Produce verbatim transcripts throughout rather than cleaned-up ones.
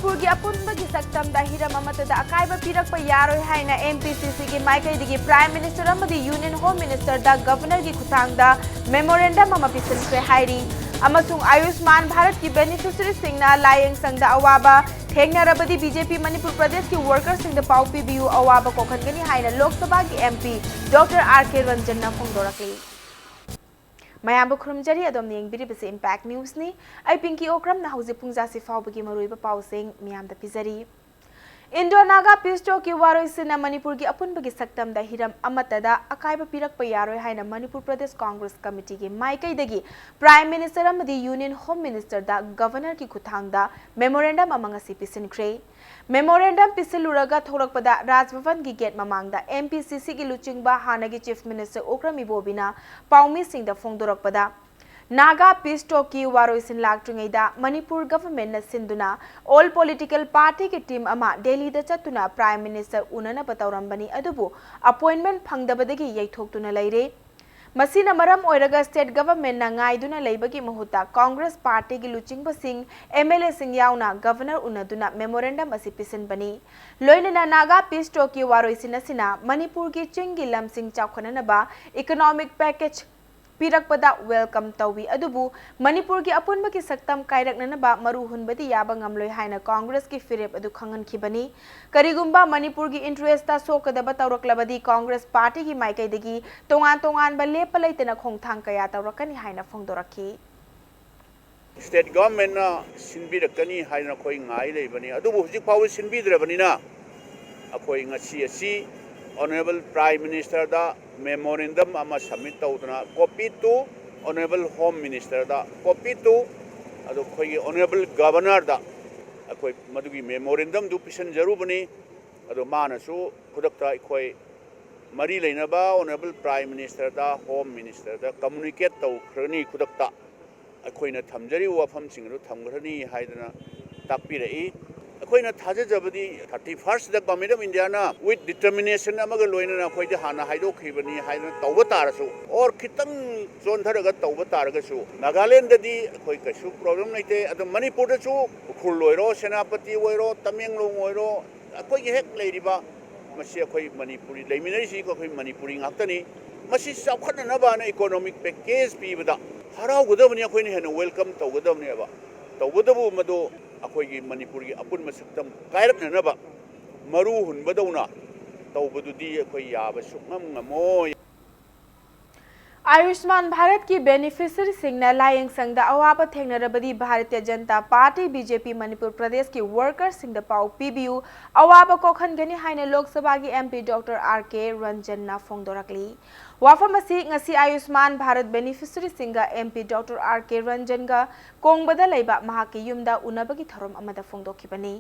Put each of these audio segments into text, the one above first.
ꯃꯅꯤꯄꯨꯔꯒꯤ ꯑꯄꯨꯟꯕꯒꯤ ꯁꯛꯇꯝꯗ ꯍꯤꯔꯝ ꯑꯃꯠꯇꯗ ꯑꯀꯥꯏꯕ ꯄꯤꯔꯛꯄ ꯌꯥꯔꯣꯏ ꯍꯥꯏꯅ M P C C ꯒꯤ ꯃꯥꯏꯀꯩꯗꯒꯤ Prime Minister ꯑꯃꯗꯤ Union Home Minister ꯗ Governor ꯒꯤ ꯈꯨꯠꯊꯥꯡꯗ memorandum ꯑꯃ ꯄꯤꯁꯤꯟꯈ꯭ꯔꯦ ꯍꯥꯏꯔꯤ꯫ ꯑꯃꯁꯨꯡ ꯑꯌꯨꯁꯃꯥꯟ ꯚꯥꯔꯠꯀꯤ beneficiaryꯁꯤꯡꯅ ꯂꯥꯌꯦꯡ ꯁꯪꯗ ꯑꯋꯥꯕ ꯊꯦꯡꯅꯔꯕꯗꯤ B J P ꯃꯅꯤꯄꯨꯔ ꯄ꯭ꯔꯗꯦꯁꯀꯤ workerꯁꯤꯡꯗ ꯄꯥꯎ ꯄꯤꯕꯤꯌꯨ, ꯑꯋꯥꯕ ꯀꯣꯛꯍꯟꯒꯅꯤ ꯍꯥꯏꯅ ꯂꯣꯛ ꯁꯚꯥꯒꯤ M P Doctor R K ꯔꯟꯖꯟꯅ ꯐꯣꯡꯗꯣꯔꯛꯂꯤ꯫ ꯃꯌꯥꯝꯕꯨ ꯈꯨꯔꯨꯝꯖꯔꯤ, ꯑꯗꯣꯝꯅ ꯌꯦꯡꯕꯤꯔꯤꯕꯁꯤ Impact Newsꯅꯤ꯫ ꯑꯩ ꯄꯤꯡꯀꯤ ꯑꯣꯀ꯭ꯔꯝꯅ ꯍꯧꯖꯤꯛ ꯄꯨꯡ ꯖꯥꯁꯤ ꯐꯥꯎꯕꯒꯤ ꯃꯔꯨꯑꯣꯏꯕ ꯄꯥꯎꯁꯤꯡ ꯃꯤꯌꯥꯝꯗ ꯄꯤꯖꯔꯤ꯫ Indo Naga Peace Talkꯀꯤ ꯋꯥꯔꯣꯏꯁꯤꯟꯅ ꯃꯅꯤꯄꯨꯔꯒꯤ ꯑꯄꯨꯟꯕꯒꯤ ꯁꯛꯇꯝꯗ ꯍꯤꯔꯝ ꯑꯃꯠꯇꯗ ꯑꯀꯥꯏꯕ ꯄꯤꯔꯛꯄ ꯌꯥꯔꯣꯏ ꯍꯥꯏꯅ ꯃꯅꯤꯄꯨꯔ ꯄ꯭ꯔꯗꯦꯁ ꯀꯣꯡꯒ꯭ꯔꯦꯁ ꯀꯃꯤꯇꯤꯒꯤ ꯃꯥꯏꯀꯩꯗꯒꯤ Prime Minister ꯑꯃꯗꯤ Union Home Ministerꯗ Governorꯒꯤ ꯈꯨꯠꯊꯥꯡꯗ memorandum ꯑꯃ ꯉꯁꯤ ꯄꯤꯁꯤꯟꯈ꯭ꯔꯦ꯫ Memorandum ꯄꯤꯁꯤꯜꯂꯨꯔꯒ ꯊꯣꯛꯂꯛꯄꯗ ꯔꯥꯖ ꯚꯕꯟꯒꯤ gate ꯃꯃꯥꯡꯗ M P C Cꯒꯤ ꯂꯨꯆꯤꯡꯕ ꯍꯥꯟꯅꯒꯤ Chief Minister ꯑꯣꯀ꯭ꯔꯝ ꯏꯕꯣꯕꯤꯅ ꯄꯥꯎꯃꯤꯁꯤꯡꯗ ꯐꯣꯡꯗꯣꯔꯛꯄꯗ, Naga Peace Talkꯀꯤ ꯋꯥꯔꯣꯏꯁꯤꯟ ꯂꯥꯛꯇ꯭ꯔꯤꯉꯩꯗ ꯃꯅꯤꯄꯨꯔ governmentꯅ ꯁꯤꯟꯗꯨꯅ all political partyꯒꯤ team ꯑꯃ ꯗꯦꯜꯂꯤꯗ ꯆꯠꯇꯨꯅ Prime Minister ꯎꯅꯅꯕ ꯇꯧꯔꯝꯕꯅꯤ, ꯑꯗꯨꯕꯨ appointment ꯐꯪꯗꯕꯗꯒꯤ ꯌꯩꯊꯣꯛꯇꯨꯅ ꯂꯩꯔꯦ꯫ ꯃꯁꯤꯅ ꯃꯔꯝ ꯑꯣꯏꯔꯒ state governmentꯅ ꯉꯥꯏꯗꯨꯅ ꯂꯩꯕꯒꯤ ꯃꯍꯨꯠꯇ Congress partyꯒꯤ ꯂꯨꯆꯤꯡꯕꯁꯤꯡ, M L Aꯁꯤꯡ ꯌꯥꯎꯅ Governor ꯎꯅꯗꯨꯅ memorandum ꯑꯁꯤ ꯄꯤꯁꯤꯟꯕꯅꯤ꯫ ꯂꯣꯏꯅꯅ Naga Peace Talkꯀꯤ ꯋꯥꯔꯣꯏꯁꯤꯟ ꯑꯁꯤꯅ ꯃꯅꯤꯄꯨꯔꯒꯤ ꯆꯤꯡꯒꯤ ꯂꯝꯁꯤꯡ ꯆꯥꯎꯈꯠꯅꯅꯕ economic package ꯄꯤꯔꯛꯄꯗ welcome ꯇꯧꯏ, ꯑꯗꯨꯕꯨ ꯃꯅꯤꯄꯨꯔꯒꯤ ꯑꯄꯨꯟꯕꯒꯤ ꯁꯛꯇꯝ ꯀꯥꯏꯔꯛꯅꯅꯕ ꯃꯔꯨ ꯍꯨꯟꯕꯗꯤ ꯌꯥꯕ ꯉꯝꯂꯣꯏ ꯍꯥꯏꯅ ꯀꯣꯡꯒ꯭ꯔꯦꯁꯀꯤ ꯐꯤꯔꯦꯞ ꯑꯗꯨ ꯈꯪꯍꯟꯈꯤꯕꯅꯤ꯫ ꯀꯔꯤꯒꯨꯝꯕ ꯃꯅꯤꯄꯨꯔꯒꯤ interestꯇ ꯁꯣꯛꯀꯗꯕ ꯇꯧꯔꯛꯂꯕꯗꯤ ꯀꯣꯡꯒ꯭ꯔꯦꯁ partyꯒꯤ ꯃꯥꯏꯀꯩꯗꯒꯤ ꯇꯣꯉꯥꯟ ꯇꯣꯉꯥꯟꯕ ꯂꯦꯞꯄ ꯂꯩꯇꯅ ꯈꯣꯡꯊꯥꯡ ꯀꯌꯥ ꯇꯧꯔꯛꯀꯅꯤ ꯍꯥꯏꯅ ꯐꯣꯡꯗꯣꯔꯛꯈꯤ꯫ State governmentꯅ ꯁꯤꯟꯕꯤꯔꯛꯀꯅꯤ ꯍꯥꯏꯗꯅ ꯑꯩꯈꯣꯏ ꯉꯥꯏ ꯂꯩꯕꯅꯤ, ꯑꯗꯨꯕꯨ ꯍꯧꯖꯤꯛ ꯐꯥꯎꯕ ꯁꯤꯟꯕꯤꯗ꯭ꯔꯕꯅꯤꯅ ꯑꯩꯈꯣꯏ ꯉꯁꯤ ꯑꯁꯤ Honourable Prime Ministerꯗ memorandum ꯑꯃ submit ꯇꯧꯗꯨꯅ, copy to Honourable Home Ministerꯗ, copy to ꯑꯗꯨ ꯑꯩꯈꯣꯏꯒꯤ Honourable Governorꯗ ꯑꯩꯈꯣꯏ ꯃꯗꯨꯒꯤ memorandumꯗꯨ ꯄꯤꯁꯤꯟꯖꯔꯨꯕꯅꯤ꯫ ꯑꯗꯨ ꯃꯥꯅꯁꯨ ꯈꯨꯗꯛꯇ ꯑꯩꯈꯣꯏ ꯃꯔꯤ ꯂꯩꯅꯕ Honourable Prime Ministerꯗ, Home Ministerꯗ communicate ꯇꯧꯈ꯭ꯔꯅꯤ, ꯈꯨꯗꯛꯇ ꯑꯩꯈꯣꯏꯅ ꯊꯝꯖꯔꯤꯕ ꯋꯥꯐꯝꯁꯤꯡ ꯑꯗꯨ ꯊꯝꯈ꯭ꯔꯅꯤ ꯍꯥꯏꯗꯅ ꯇꯥꯛꯄꯤꯔꯛꯏ꯫ ꯑꯩꯈꯣꯏꯅ ꯊꯥꯖꯖꯕꯗꯤ thirty first the Government of India ꯅ with determination ꯑꯃꯒ ꯂꯣꯏꯅꯅ ꯑꯩꯈꯣꯏꯗ ꯍꯥꯟꯅ ꯍꯥꯏꯗꯣꯛꯈꯤꯕꯅꯤ ꯍꯥꯏꯗꯅ ꯇꯧꯕ ꯇꯥꯔꯁꯨ, or ꯈꯤꯇꯪ ꯆꯣꯟꯊꯔꯒ ꯇꯧꯕ ꯇꯥꯔꯒꯁꯨ, ꯅꯥꯒꯥꯂꯦꯟꯗꯗꯤ ꯑꯩꯈꯣꯏ ꯀꯩꯁꯨ problem ꯂꯩꯇꯦ꯫ ꯑꯗꯣ ꯃꯅꯤꯄꯨꯔꯗꯁꯨ ꯎꯈ꯭ꯔꯨꯜ ꯑꯣꯏꯔꯣ, ꯁꯦꯅꯥꯄꯇꯤ ꯑꯣꯏꯔꯣ, ꯇꯃꯦꯡꯂꯣꯡ ꯑꯣꯏꯔꯣ, ꯑꯩꯈꯣꯏꯒꯤ ꯍꯦꯛ ꯂꯩꯔꯤꯕ, ꯃꯁꯤ ꯑꯩꯈꯣꯏ ꯃꯅꯤꯄꯨꯔꯤ ꯂꯩꯃꯤꯟꯅꯔꯤꯁꯤ ꯑꯩꯈꯣꯏ ꯃꯅꯤꯄꯨꯔꯤ ꯉꯥꯛꯇꯅꯤ꯫ ꯃꯁꯤ ꯆꯥꯎꯈꯠꯅꯅꯕꯅ economic package ꯄꯤꯕꯗ ꯍꯔꯥꯎꯒꯗꯕꯅꯤ, ꯑꯩꯈꯣꯏꯅ ꯍꯦꯟꯅ welcome ꯇꯧꯒꯗꯕꯅꯦꯕ꯫ ꯇꯧꯕꯇꯕꯨ ꯃꯗꯨ ꯑꯩꯈꯣꯏꯒꯤ ꯃꯅꯤꯄꯨꯔꯒꯤ ꯑꯄꯨꯟꯕ ꯁꯛꯇꯝ ꯀꯥꯏꯔꯛꯅꯅꯕ ꯃꯔꯨ ꯍꯨꯟꯕꯗꯧꯅ ꯇꯧꯕꯗꯨꯗꯤ ꯑꯩꯈꯣꯏ ꯌꯥꯕ ꯁꯨꯛꯉꯝ ꯉꯝꯃꯣꯏ꯫ ꯑꯌꯨꯁꯃꯥꯟ ꯚꯥꯔꯠꯀꯤ ꯕꯦꯅꯤꯐꯤꯁꯔꯤꯁꯤꯡꯅ ꯂꯥꯌꯦꯡꯁꯪꯗ ꯑꯋꯥꯕ ꯊꯦꯡꯅꯔꯕꯗꯤ Bharatiya Janata party, B J P, Manipur ꯄ꯭ꯔꯗꯦꯁꯀꯤ ꯋꯥꯔꯀꯔꯁꯤꯡꯗ ꯄꯥꯎ ꯄꯤꯕꯤꯌꯨ, ꯑꯋꯥꯕ ꯀꯣꯛꯍꯟꯒꯅꯤ ꯍꯥꯏꯅ ꯂꯣꯛ ꯁꯚꯥꯒꯤ M P doctor R K ꯔꯟꯖꯟꯅ ꯐꯣꯡꯗꯣꯔꯛꯂꯤ꯫ ꯋꯥꯐꯝ ꯑꯁꯤ ꯉꯁꯤ ꯑꯌꯨꯁꯃꯥꯟ ꯚꯥꯔꯠ ꯕꯦꯅꯤꯐꯤꯁꯔꯤꯁꯤꯡꯒ M P doctor R K ꯔꯟꯖꯟꯒ ꯀꯣꯡꯕꯗ ꯂꯩꯕ ꯃꯍꯥꯛꯀꯤ ꯌꯨꯝꯗ ꯎꯅꯕꯒꯤ ꯊꯧꯔꯝ ꯑꯃꯗ ꯐꯣꯡꯗꯣꯛꯈꯤꯕꯅꯤ꯫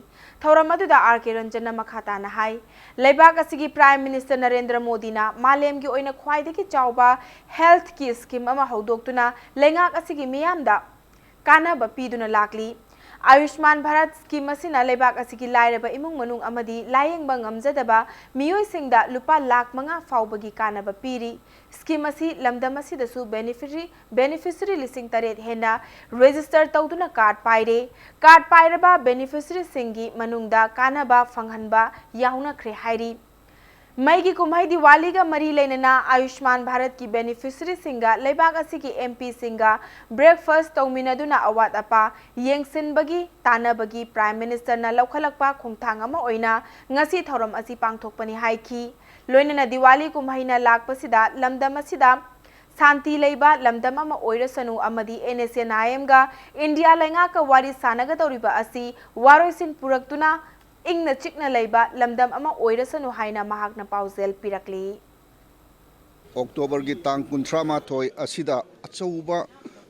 ꯊꯧꯔꯝ ꯑꯗꯨꯗ ꯑꯥꯔ ꯀꯦ ꯔꯟꯖꯟꯅ ꯃꯈꯥ ꯇꯥꯅ ꯍꯥꯏ, ꯂꯩꯕꯥꯛ ꯑꯁꯤꯒꯤ ꯄ꯭ꯔꯥꯏꯝ ꯃꯤꯅꯤꯁꯇꯔ ꯅꯔꯦꯟꯗ꯭ꯔ ꯃꯣꯗꯤꯅ ꯃꯥꯂꯦꯝꯒꯤ ꯑꯣꯏꯅ ꯈ꯭ꯋꯥꯏꯗꯒꯤ ꯆꯥꯎꯕ ꯍꯦꯜꯊꯀꯤ ꯁ꯭ꯀꯤꯝ ꯑꯃ ꯍꯧꯗꯣꯛꯇꯨꯅ ꯂꯩꯉꯥꯛ ꯑꯁꯤꯒꯤ ꯃꯤꯌꯥꯝꯗ ꯀꯥꯟꯅꯕ ꯄꯤꯗꯨꯅ ꯂꯥꯛꯂꯤ꯫ ꯑꯌꯨꯁꯃꯥꯟ ꯚꯥꯔꯠ ꯁ꯭ꯀꯤꯝ ꯑꯁꯤꯅ ꯂꯩꯕꯥꯛ ꯑꯁꯤꯒꯤ ꯂꯥꯏꯔꯕ ꯏꯃꯨꯡ ꯃꯅꯨꯡ ꯑꯃꯗꯤ ꯂꯥꯌꯦꯡꯕ ꯉꯝꯖꯗꯕ ꯃꯤꯑꯣꯏꯁꯤꯡꯗ ꯂꯨꯄꯥ ꯂꯥꯈ ꯃꯉꯥ ꯐꯥꯎꯕꯒꯤ ꯀꯥꯟꯅꯕ ꯄꯤꯔꯤ꯫ ꯁ꯭ꯀꯤꯝ ꯑꯁꯤ ꯂꯝꯗꯝ ꯑꯁꯤꯗꯁꯨ ꯕꯦꯅꯤꯐꯤꯁꯔꯤ, ꯕꯦꯅꯤꯐꯤꯁꯔꯤ ꯂꯤꯁꯤꯡ ꯇꯔꯦꯠ ꯍꯦꯟꯅ ꯔꯦꯖꯤꯁꯇꯔ ꯇꯧꯗꯨꯅ ꯀꯥꯔꯗ ꯄꯥꯏꯔꯦ꯫ ꯀꯥꯔꯗ ꯄꯥꯏꯔꯕ ꯕꯦꯅꯤꯐꯤꯁꯔꯤꯁꯤꯡꯒꯤ ꯃꯅꯨꯡꯗ ꯀꯥꯟꯅꯕ ꯐꯪꯍꯟꯕ ꯌꯥꯎꯅꯈ꯭ꯔꯦ ꯍꯥꯏꯔꯤ꯫ ꯃꯩꯒꯤ ꯀꯨꯝꯍꯩ ꯗꯤꯋꯥꯂꯤꯒ ꯃꯔꯤ ꯂꯩꯅꯅ ꯑꯌꯨꯁꯃꯥꯟ ꯚꯥꯔꯠꯀꯤ ꯕꯦꯅꯤꯐꯤꯁꯔꯤꯁꯤꯡꯒ ꯂꯩꯕꯥꯛ ꯑꯁꯤꯒꯤ ꯑꯦꯝ ꯄꯤꯁꯤꯡꯒ ꯕ꯭ꯔꯦꯛꯐꯥꯁ ꯇꯧꯃꯤꯟꯅꯗꯨꯅ ꯑꯋꯥꯠ ꯑꯄꯥ ꯌꯦꯡꯁꯤꯟꯕꯒꯤ ꯇꯥꯟꯅꯕꯒꯤ ꯄ꯭ꯔꯥꯏꯝ ꯃꯤꯅꯤꯁꯇꯔꯅ ꯂꯧꯈꯠꯂꯛꯄ ꯈꯣꯡꯊꯥꯡ ꯑꯃ ꯑꯣꯏꯅ ꯉꯁꯤ ꯊꯧꯔꯝ ꯑꯁꯤ ꯄꯥꯡꯊꯣꯛꯄꯅꯤ ꯍꯥꯏꯈꯤ꯫ ꯂꯣꯏꯅꯅ ꯗꯤꯋꯥꯂꯤ ꯀꯨꯝꯍꯩꯅ ꯂꯥꯛꯄꯁꯤꯗ ꯂꯝꯗꯝ ꯑꯁꯤꯗ ꯁꯥꯟꯇꯤ ꯂꯩꯕ ꯂꯝꯗꯝ ꯑꯃ ꯑꯣꯏꯔꯁꯅꯨ ꯑꯃꯗꯤ ꯑꯦꯟ ꯑꯦꯁ ꯑꯦꯟ ꯑꯥꯏ ꯑꯦꯝꯒ ꯏꯟꯗꯤꯌꯥ ꯂꯩꯉꯥꯛꯀ ꯋꯥꯔꯤ ꯁꯥꯟꯅꯒꯗꯧꯔꯤꯕ ꯑꯁꯤ ꯋꯥꯔꯣꯏꯁꯤꯟ ꯄꯨꯔꯛꯇꯨꯅ ꯏꯪꯅ ꯆꯤꯛꯅ ꯂꯩꯕ ꯂꯝꯗꯝ ꯑꯃ ꯑꯣꯏꯔꯁꯅꯨ ꯍꯥꯏꯅ ꯃꯍꯥꯛꯅ ꯄꯥꯎꯖꯦꯜ ꯄꯤꯔꯛꯂꯤ꯫ ꯑꯣꯛꯇꯣꯕꯔꯒꯤ ꯇꯥꯡ ꯀꯨꯟꯊ꯭ꯔꯥ ꯃꯥꯊꯣꯏ ꯑꯁꯤꯗ ꯑꯆꯧꯕ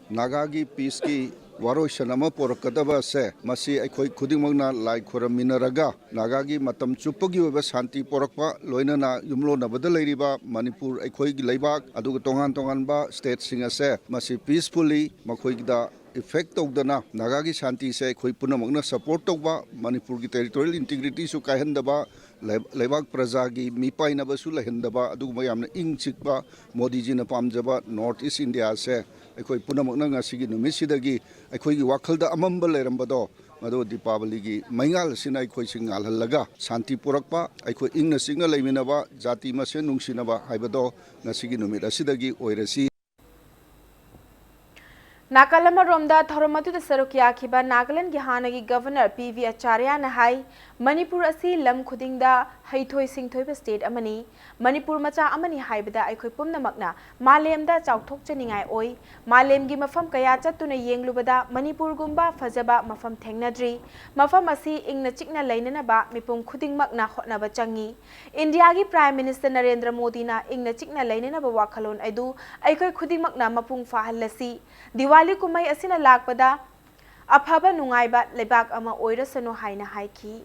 ꯅꯥꯒꯥꯒꯤ ꯄꯤꯁꯀꯤ ꯋꯥꯔꯣꯏꯁꯟ ꯑꯃ ꯄꯣꯔꯛꯀꯗꯕ ꯑꯁꯦ, ꯃꯁꯤ ꯑꯩꯈꯣꯏ ꯈꯨꯗꯤꯡꯃꯛꯅ ꯂꯥꯏ ꯈꯣꯏꯔꯝꯃꯤꯟꯅꯔꯒ ꯅꯥꯒꯥꯒꯤ ꯃꯇꯝ ꯆꯨꯞꯄꯒꯤ ꯑꯣꯏꯕ ꯁꯥꯟꯇꯤ ꯄꯣꯔꯛꯄ, ꯂꯣꯏꯅꯅ ꯌꯨꯝꯂꯣꯟꯅꯕꯗ ꯂꯩꯔꯤꯕ ꯃꯅꯤꯄꯨꯔ ꯑꯩꯈꯣꯏꯒꯤ ꯂꯩꯕꯥꯛ, ꯑꯗꯨꯒ ꯇꯣꯉꯥꯟ ꯇꯣꯉꯥꯟꯕ ꯁ꯭ꯇꯦꯠꯁꯤꯡ ꯑꯁꯦ ꯃꯁꯤ ꯄꯤꯁꯐꯨꯜꯂꯤ ꯃꯈꯣꯏꯗ ꯏꯐꯦꯛ ꯇꯧꯗꯅ ꯅꯥꯒꯥꯒꯤ ꯁꯥꯟꯇꯤꯁꯦ ꯑꯩꯈꯣꯏ ꯄꯨꯝꯅꯃꯛꯅ ꯁꯄꯣꯔꯠ ꯇꯧꯕ, ꯃꯅꯤꯄꯨꯔꯒꯤ ꯇꯦꯔꯤꯇꯣꯔꯤꯌꯦꯜ ꯏꯟꯇꯤꯒ꯭ꯔꯤꯇꯤꯁꯨ ꯀꯥꯏꯍꯟꯗꯕ, ꯂꯩ- ꯂꯩꯕꯥꯛ ꯄ꯭ꯔꯖꯥꯒꯤ ꯃꯤꯄꯥꯏꯅꯕꯁꯨ ꯂꯩꯍꯟꯗꯕ, ꯑꯗꯨꯒꯨꯝꯕ ꯌꯥꯝꯅ ꯏꯪ ꯆꯤꯛꯄ ꯃꯣꯗꯤꯖꯤꯅ ꯄꯥꯝꯖꯕ ꯅꯣꯔꯠ ꯏꯁ ꯏꯟꯗꯤꯌꯥꯁꯦ ꯑꯩꯈꯣꯏ ꯄꯨꯝꯅꯃꯛꯅ ꯉꯁꯤꯒꯤ ꯅꯨꯃꯤꯠꯁꯤꯗꯒꯤ ꯑꯩꯈꯣꯏꯒꯤ ꯋꯥꯈꯜꯗ ꯑꯃꯝꯕ ꯂꯩꯔꯝꯕꯗꯣ ꯃꯗꯨ ꯗꯤꯄꯥꯕꯂꯤꯒꯤ ꯃꯩꯉꯥꯜ ꯑꯁꯤꯅ ꯑꯩꯈꯣꯏꯁꯤ ꯉꯥꯜꯍꯜꯂꯒ ꯁꯥꯟꯇꯤ ꯄꯨꯔꯛꯄ, ꯑꯩꯈꯣꯏ ꯏꯪꯅ ꯆꯤꯛꯅ ꯂꯩꯃꯤꯟꯅꯕ, ꯖꯥꯇꯤ ꯃꯁꯦꯟ ꯅꯨꯡꯁꯤꯅꯕ ꯍꯥꯏꯕꯗꯣ ꯉꯁꯤꯒꯤ ꯅꯨꯃꯤꯠ ꯑꯁꯤꯗꯒꯤ ꯑꯣꯏꯔꯁꯤ꯫ ꯅꯥꯀꯜ ꯑꯃꯔꯣꯝꯗ ꯊꯧꯔꯝ ꯑꯗꯨꯗ ꯁꯔꯨꯛ ꯌꯥꯈꯤꯕ ꯅꯥꯒꯥꯂꯦꯟꯗꯒꯤ ꯍꯥꯟꯅꯒꯤ ꯒꯚꯔꯅꯔ ꯄꯤ ꯚꯤ ꯑꯆꯥꯔꯌꯥꯅ ꯍꯥꯏ, ꯃꯅꯤꯄꯨꯔ ꯑꯁꯤ ꯂꯝ ꯈꯨꯗꯤꯡꯗ ꯍꯩꯊꯣꯏ ꯁꯤꯡꯊꯣꯏꯕ ꯁ꯭ꯇꯦꯠ ꯑꯃꯅꯤ꯫ ꯃꯅꯤꯄꯨꯔ ꯃꯆꯥ ꯑꯃꯅꯤ ꯍꯥꯏꯕꯗ ꯑꯩꯈꯣꯏ ꯄꯨꯝꯅꯃꯛꯅ ꯃꯥꯂꯦꯝꯗ ꯆꯥꯎꯊꯣꯛꯆꯅꯤꯡꯉꯥꯏ ꯑꯣꯏ꯫ ꯃꯥꯂꯦꯝꯒꯤ ꯃꯐꯝ ꯀꯌꯥ ꯆꯠꯇꯨꯅ ꯌꯦꯡꯂꯨꯕꯗ ꯃꯅꯤꯄꯨꯔꯒꯨꯝꯕ ꯐꯖꯕ ꯃꯐꯝ ꯊꯦꯡꯅꯗ꯭ꯔꯤ꯫ ꯃꯐꯝ ꯑꯁꯤ ꯏꯪꯅ ꯆꯤꯛꯅ ꯂꯩꯅꯅꯕ ꯃꯤꯄꯨꯝ ꯈꯨꯗꯤꯡꯃꯛꯅ ꯍꯣꯠꯅꯕ ꯆꯪꯏ꯫ ꯏꯟꯗꯤꯌꯥꯒꯤ ꯄ꯭ꯔꯥꯏꯝ ꯃꯤꯅꯤꯁꯇꯔ ꯅꯔꯦꯟꯗ꯭ꯔ ꯃꯣꯗꯤꯅ ꯏꯪꯅ ꯆꯤꯛꯅ ꯂꯩꯅꯅꯕ ꯋꯥꯈꯜꯂꯣꯟ ꯑꯗꯨ ꯑꯩꯈꯣꯏ ꯈꯨꯗꯤꯡꯃꯛꯅ ꯃꯄꯨꯡ ꯐꯥꯍꯜꯂꯁꯤ꯫ ꯗꯤꯋꯥꯂꯤ ꯀꯨꯝꯍꯩ ꯑꯁꯤꯅ ꯂꯥꯛꯄꯗ ꯑꯐꯕ ꯅꯨꯡꯉꯥꯏꯕ ꯂꯩꯕꯥꯛ ꯑꯃ ꯑꯣꯏꯔꯁꯅꯨ ꯍꯥꯏꯅ ꯍꯥꯏꯈꯤ꯫